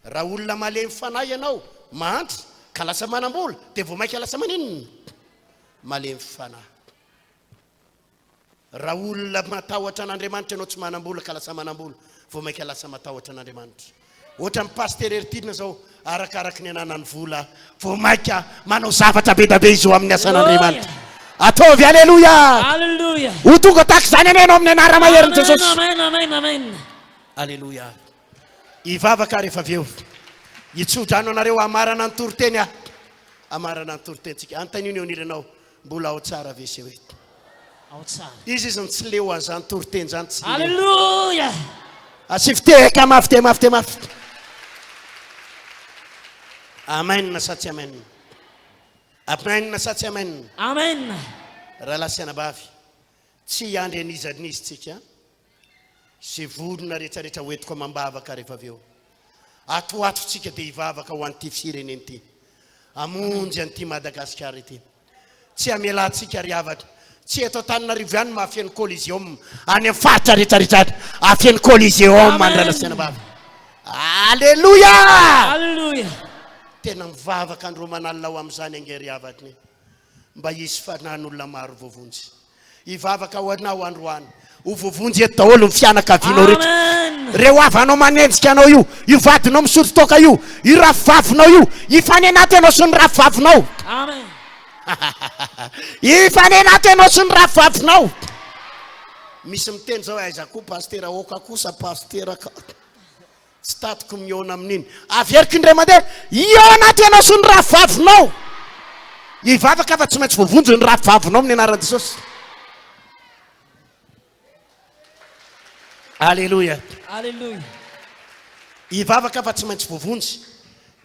[SPEAKER 2] Raha olona malemy fanahy ianao, mahantra, ka lasa manam-bola, dia vao mainka lasa maninona? Malemy fanahy. Raha olona matahotra an'Andriamanitra ianao tsy manam-bola ka lasa manam-bola, vao mainka lasa matahotra an'Andriamanitra. Ohatran'ny Pasitera Heritiana izao, arakaraky ny ananany vola, vao mainka manao zavatra be da be izy ho amin'ny asan'Andriamanitra. Ataovy Aleloia!
[SPEAKER 3] Aleloia!
[SPEAKER 2] Ho tonga tahaka izany anie ianao amin'ny anara-maherin'i Jesosy.
[SPEAKER 3] Amen, amen, amen.
[SPEAKER 2] Aleloia! Hivavaka rehefa avy eo. Hitsodrano anareo hamarana ny toriteny aho. Hamarana ny toritenintsika. Anontanio ny eo anilanao. Mbola ao tsara ve seho eto?
[SPEAKER 3] Ao tsara.
[SPEAKER 2] Izy izy no tsy leo an'izany toriteny izany tsy leo.
[SPEAKER 3] Alléluia.
[SPEAKER 2] Asio fitehaka mafy dia mafy dia mafy. Amen sa tsy amen? Amen sa tsy amen?
[SPEAKER 3] Amen.
[SPEAKER 2] Rahalahy sy anabavy, tsy hiandry an'iza n'iza tsika. Ze vorona retraretra hoentiko amam-bavaka rehefa avy eo. Ato ho ato tsika dia hivavaka ho an'ity firenena ity. Hamonjy an'ity Madagasikara ity. Tsy hamela antsika ry havana. Tsy eto Antananarivo ihany no mahafeno Coliseum. Any amin'ny faritra retraretra any hahafeno Coliseum any rahalahy sy anabavy. Aleloia!
[SPEAKER 3] Aleloia!
[SPEAKER 2] Tena mivavaka andro aman'alina ho amin'izany ange ry havana e. Mba hisy fanahin'olona maro voavonjy. Hivavaka ho anao androany. Ho voavonjy eto daholo ny fianakavianao rehetra.
[SPEAKER 3] Amen.
[SPEAKER 2] Reo havanao manenjika anao io, io vadinao misotro toaka io, io rafivavinao io, hifanena ato ianao sy ny rafivavinao.
[SPEAKER 3] Amen.
[SPEAKER 2] Hifanena ato ianao sy ny rafivavinao. Misy miteny zao aiza koa pasitera aoka kosa pasitera ka. Tsy tatiko mihaona amin'iny. Averiko indray mandeha, hihaona ato ianao sy ny rafivavinao. Hivavaka fa tsy maintsy voavonjy ny rafivavinao amin'ny anaran'i Jesosy. Alléluia.
[SPEAKER 3] Alléluia.
[SPEAKER 2] Hivavaka fa tsy maintsy voavonjy.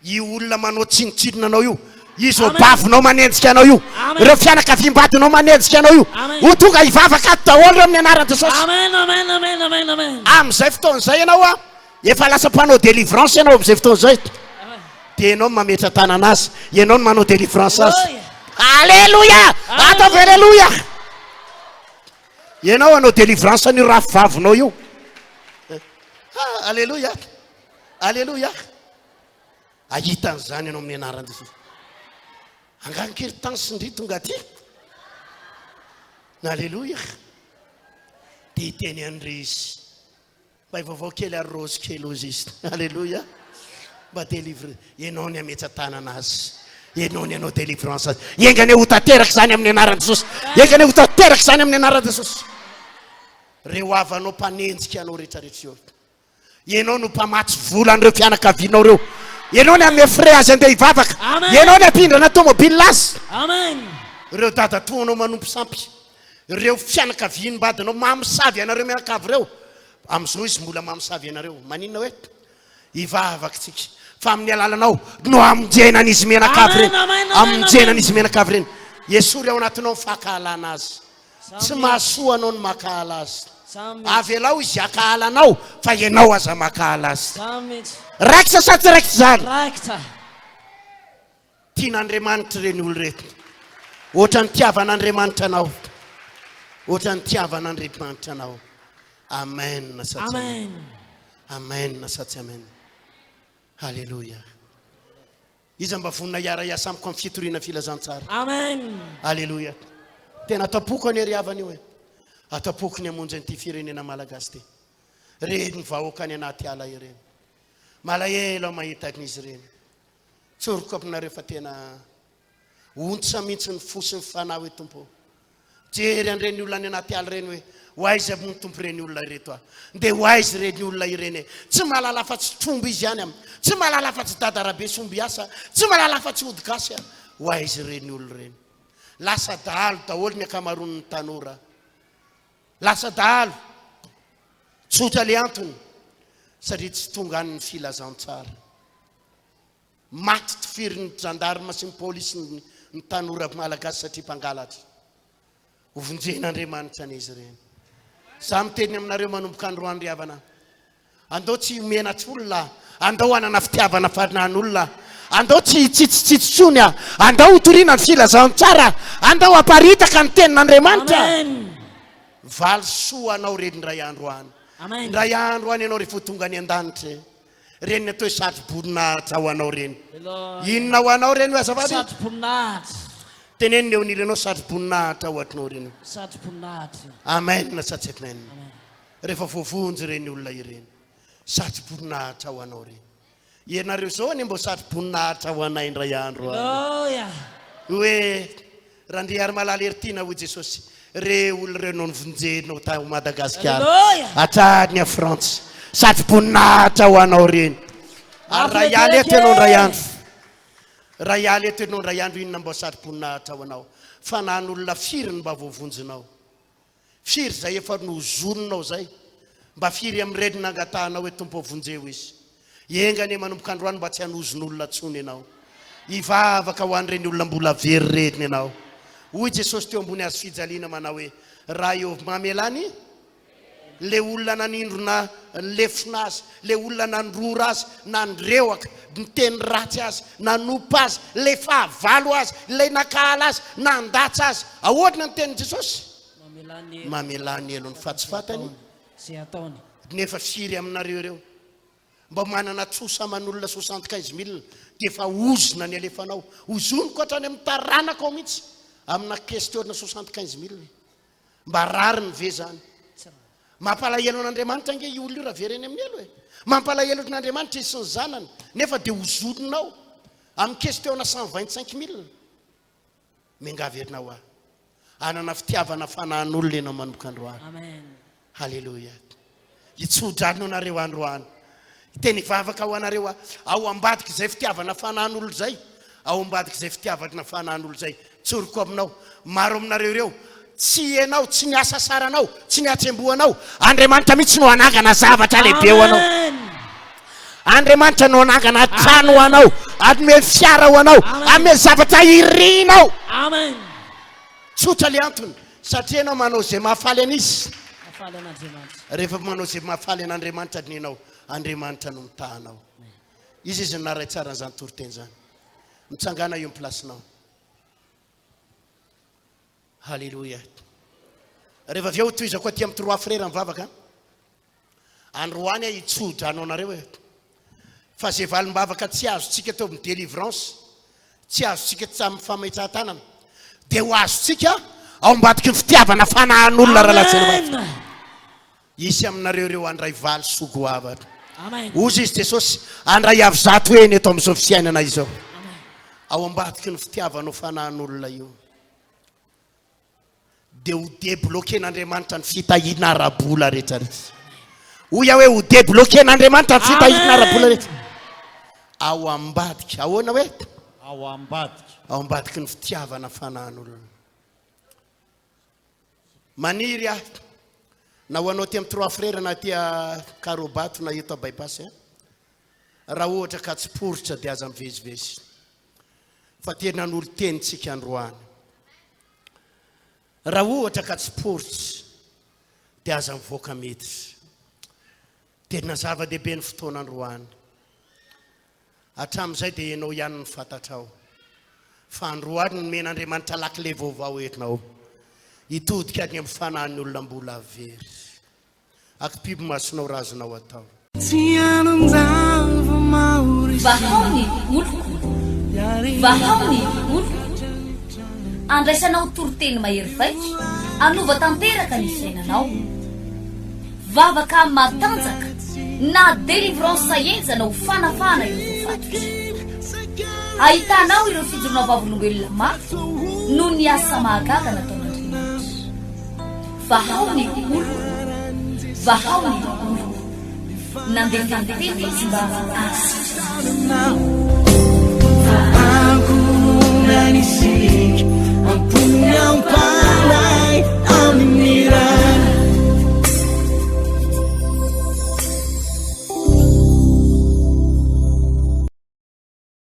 [SPEAKER 2] Io olona manao tsinontsinona anao io, io zobavinao manenjika anao io, ireo fianakaviam-badinao manenjika anao io, ho tonga hivavaka ato daholo ireo amin'ny anaran'i Jesosy.
[SPEAKER 3] Amen, amen, amen, amen, amen.
[SPEAKER 2] Amin'izay fotoana izay ianao a, efa lasa mpanao délivrance ianao amin'izay fotoana izay. Dia ianao no mametra-tanana azy, ianao no manao délivrance azy. Alléluia! Ataovy Alléluia! Ianao hanao délivrance an'io rafivavinao io. Ah, Alléluia! Alléluia! Ahita an'izany ianao amin'ny anaran'i Jesosy. Angaha ny kiritansy ndry tonga aty? Aleloia. Dia hiteny an'ry izy. Mba vaovao kely ary rose kely hozy izy. Aleloia. Mba délivre. Ianao ny hametsa-tanana azy. Ianao ny hanao délivrance azy. Enga anie ho tanteraka izany amin'ny anaran'i Jesosy. Enga anie ho tanteraka izany amin'ny anaran'i Jesosy. Reo havanao mpanenjika anao rehetrarehetra eo. Ianao no mpamatsy vola an'ireo fianakavianao ireo. Ianao ny hanome frais azy handeha hivavaka.
[SPEAKER 3] Amen.
[SPEAKER 2] Ianao ny hampindrana tomobile azy.
[SPEAKER 3] Amen.
[SPEAKER 2] Ireo dadatoanao manompo sampy. Ireo fianakaviam-badinao mamosavy anareo mianakavy ireo. Amin'izao izy mbola mamosavy anareo. Maninona hoe? Hivavaka tsika. Fa amin'ny alalanao no hamonjena an'izy mianakavy ireny.
[SPEAKER 3] Amen, amen, amen,
[SPEAKER 2] Hamonjena
[SPEAKER 3] amen.
[SPEAKER 2] an'izy mianakavy ireny. Esory ao anatinao ny fankahalana azy. Tsy mahasoa anao ny mankahala azy. Avelao izy hankahala anao fa ianao aza mankahala azy. Raikitra sa tsy raikitra izany?
[SPEAKER 3] Raikitra.
[SPEAKER 2] Tian'Andriamanitra ireny olona ireny. Ohatran'ny tiavan'Andriamanitra anao. Ohatran'ny tiavan'Andriamanitra anao. Amen sa tsy amen. Amen sa tsy amen. Alléluia. Iza mba vonona hiara-hiasa amiko amin'ny fitoriana filazantsara?
[SPEAKER 3] Amen.
[SPEAKER 2] Aleloia. Tena ato am-poko anie ry havana io e. Ato am-poko ny hamonjy an'ity firenena malagasy ity. Ireny vahoaka any anaty ala ireny. Malahelo aho mahita an'izy ireny. Tsoriko aminareo fa tena ontsa mihitsy ny fo sy ny fanahy hoe Tompo ô. Jery an'ireny olona any anaty ala ireny hoe ho aiza moa ny tompo ireny olona ireto a! Ndeha ho aiza ireny olona ireny e! Tsy mahalala afa-tsy tromba izy ihany am! Tsy mahalala afa-tsy dada Rabe sy ombiasa, tsy mahalala afa-tsy ody gasy a! Ho aiza ireny olona ireny? Lasa dahalo daholo ny ankamaroan'ny tanora. Lasa dahalo. Tsotra le antony, satria tsy tonga any ny filazantsara. Maty tifirin'ny gendarme sy ny polisy ny tanora malagasy satria mpangalatra. Ho vonjen'Andriamanitra anie izy ireny. Za miteny aminareo manomboka androany ry havana. Andao tsy ho menatr'olona, andao hanana fitiavana fanan'olona. Andao tsy hitsitsitsitsy intsony, andao hotorina ny filazantsara, andao haparitaka ny tenin'Andriamanitra.
[SPEAKER 3] Amen.
[SPEAKER 2] Valisoa anao reny indray andro any.
[SPEAKER 3] Amen.
[SPEAKER 2] Indray andro any ianao rehefa ho tonga any an-danitra e. Reny ny atao hoe satroboninahitra ho anao reny. Inona ho anao reny hoe azafady?
[SPEAKER 3] Satroboninahitra.
[SPEAKER 2] Teneno ny eo anilanao satroboninahitra ho anao reny.
[SPEAKER 3] Satroboninahitra.
[SPEAKER 2] Amen sa tsy amen? Rehefa voavonjy ireny olona ireny. Satroboninahitra ho anao reny. Ianareo izao anie mba satroboninahitra ho anay indray andro any.
[SPEAKER 3] Haleloia.
[SPEAKER 2] Hoe Randriarimalala Heritiana hoy Jesosy, reo olona ireo no novonjenao tao Madagasikara
[SPEAKER 3] Haleloia.
[SPEAKER 2] hatrany a Frantsa. Satroboninahitra ho anao ireny. Ary raha hiala eto ianao indray andro, raha hiala eto ianao indray andro inona mba satroboninahitra ho anao? Fanan'olona firy no mba voavonjinao? Firy izay efa nozoninao izay? Mba firy amin'ireny nangatahanao hoe Tompo ô vonjeo izy? Enga anie manomboka androany mba tsy hanozon'olona intsony ianao. Hivavaka ho an'ireny olona mbola very ireny ianao. Hoy Jesosy teo ambony hazo fijaliana manao hoe, Ray ô mamelà ny le olona nanindrona lefona azy, le olona nandrora azy, nandrehoka, niteny ratsy azy, nanompa azy, le fahavalo azy, ilay nankahala azy, nandatsa azy. Ahoana ny tenin'i Jesosy?
[SPEAKER 3] Mamelà ny helony.
[SPEAKER 2] Mamelà ny helony fa tsy fantany.
[SPEAKER 3] Izay ataony.
[SPEAKER 2] Nefa firy aminareo ireo mba manana trosa aman'olona 75 mille dia efa ozona ny alefanao. Ozoniko hatrany amin'ny taranaka ao mihitsy amina question-na 75 mille. Mba rariny ve izany? Mampalahelo an'Andriamanitra ange io olona io raha very any amin'ny helo e. Mampalahelo an'Andriamanitra izy sy ny zanany nefa dia ozoninao amin'ny question-na 125 mille. Miangavy anao aho. Hanana fitiavana fanahin'olona ianao manomboka androany.
[SPEAKER 3] Amen.
[SPEAKER 2] Haleloia. Hitsodrano anareo androany. Hiteny hivavaka ho anareo aho. Ao ambadik'izay fitiavana fanahin'olona izay, ao ambadik'izay fitiavana fanahin'olona izay, tsoriko aminao, maro aminareo ireo, tsy ianao, tsy ny hasasaranao, tsy ny hatsembohanao, Andriamanitra mihitsy no hanangana zavatra lehibe ho anao.
[SPEAKER 3] Amen.
[SPEAKER 2] Andriamanitra no hanangana trano ho anao, hanome fiara ho anao,
[SPEAKER 3] Amen.
[SPEAKER 2] hanome zavatra irinao.
[SPEAKER 3] Amen.
[SPEAKER 2] Tsotra le antony, satria ianao manao izay mahafaly an'izy.
[SPEAKER 3] Mahafaly an'Andriamanitra.
[SPEAKER 2] Rehefa manao izay mahafaly an'Andriamanitra ny ianao, Andriamanitra no mitaha anao. Izy izy no naharay tsara an'izany toriteny izany. Mitsangàna eo amin'ny place-nao. Haleloia. Rehefa avy eo tohizako aty amin'ny Trois Frères ny vavaka. Androany aho hitsodrano anareo e. Fa izay valim-bavaka tsy azontsika teo amin'ny délivrance, tsy azontsika tamin'ny fametrahan-tanana, dia ho azontsika ao ambadiky ny fitiavana fanahin'olona rahalahy sy anabavy.
[SPEAKER 3] Amen.
[SPEAKER 2] Hisy aminareo ireo handray valisoa goavana.
[SPEAKER 3] Amen.
[SPEAKER 2] Hozy izy Jesosy, handray avy zato heny eto amin'izao fiainana izao.
[SPEAKER 3] Amen.
[SPEAKER 2] Ao ambadiky ny fitiavanao fanahin'olona io. Dia ho debloquer-n'Andriamanitra ny fitahiana ara-bola rehetra rehetra. Hoy aho hoe ho debloquer-n'Andriamanitra ny fitahiana ara-bola rehetra. Ao ambadika, ahoana hoe?
[SPEAKER 4] Ao ambadika.
[SPEAKER 2] Ao ambadiky ny fitiavana fanahin'olona. Maniry aho, na ho anao aty amin'ny Trois Frères na aty Karobato na eto Bypass, raha ohatra ka tsy poritra dia aza mivezivezy. Fa tena nanolo-tenintsika androany. Raha ohatra ka tsy poritra dia aza mivoaka miditra. Tena zava-dehibe ny fotoana androany. Hatramin'izay dia ianao ihany no fantatrao. Fa androany nomen'Andriamanitra lakile vaovao ianao. Hitodika any amin'ny fanahin'ny olona mbola very. Akipio masonao raha azonao atao.
[SPEAKER 1] Vahao ny oloko, vahao ny oloko. Andraisanao toriteny mahery vaika, hanova tanteraka ny fiainanao. Vavaka matanjaka na délivrance henjana ho fanafahana ireo voafatotra. Ahitanao ireo fijoroana vavolombelona mafy noho ny asa mahagaga nataon'Andriamanitra. Vahao ny oloko, vahao ny oloko. Nandefa ny teny Izy mba hahasitrana.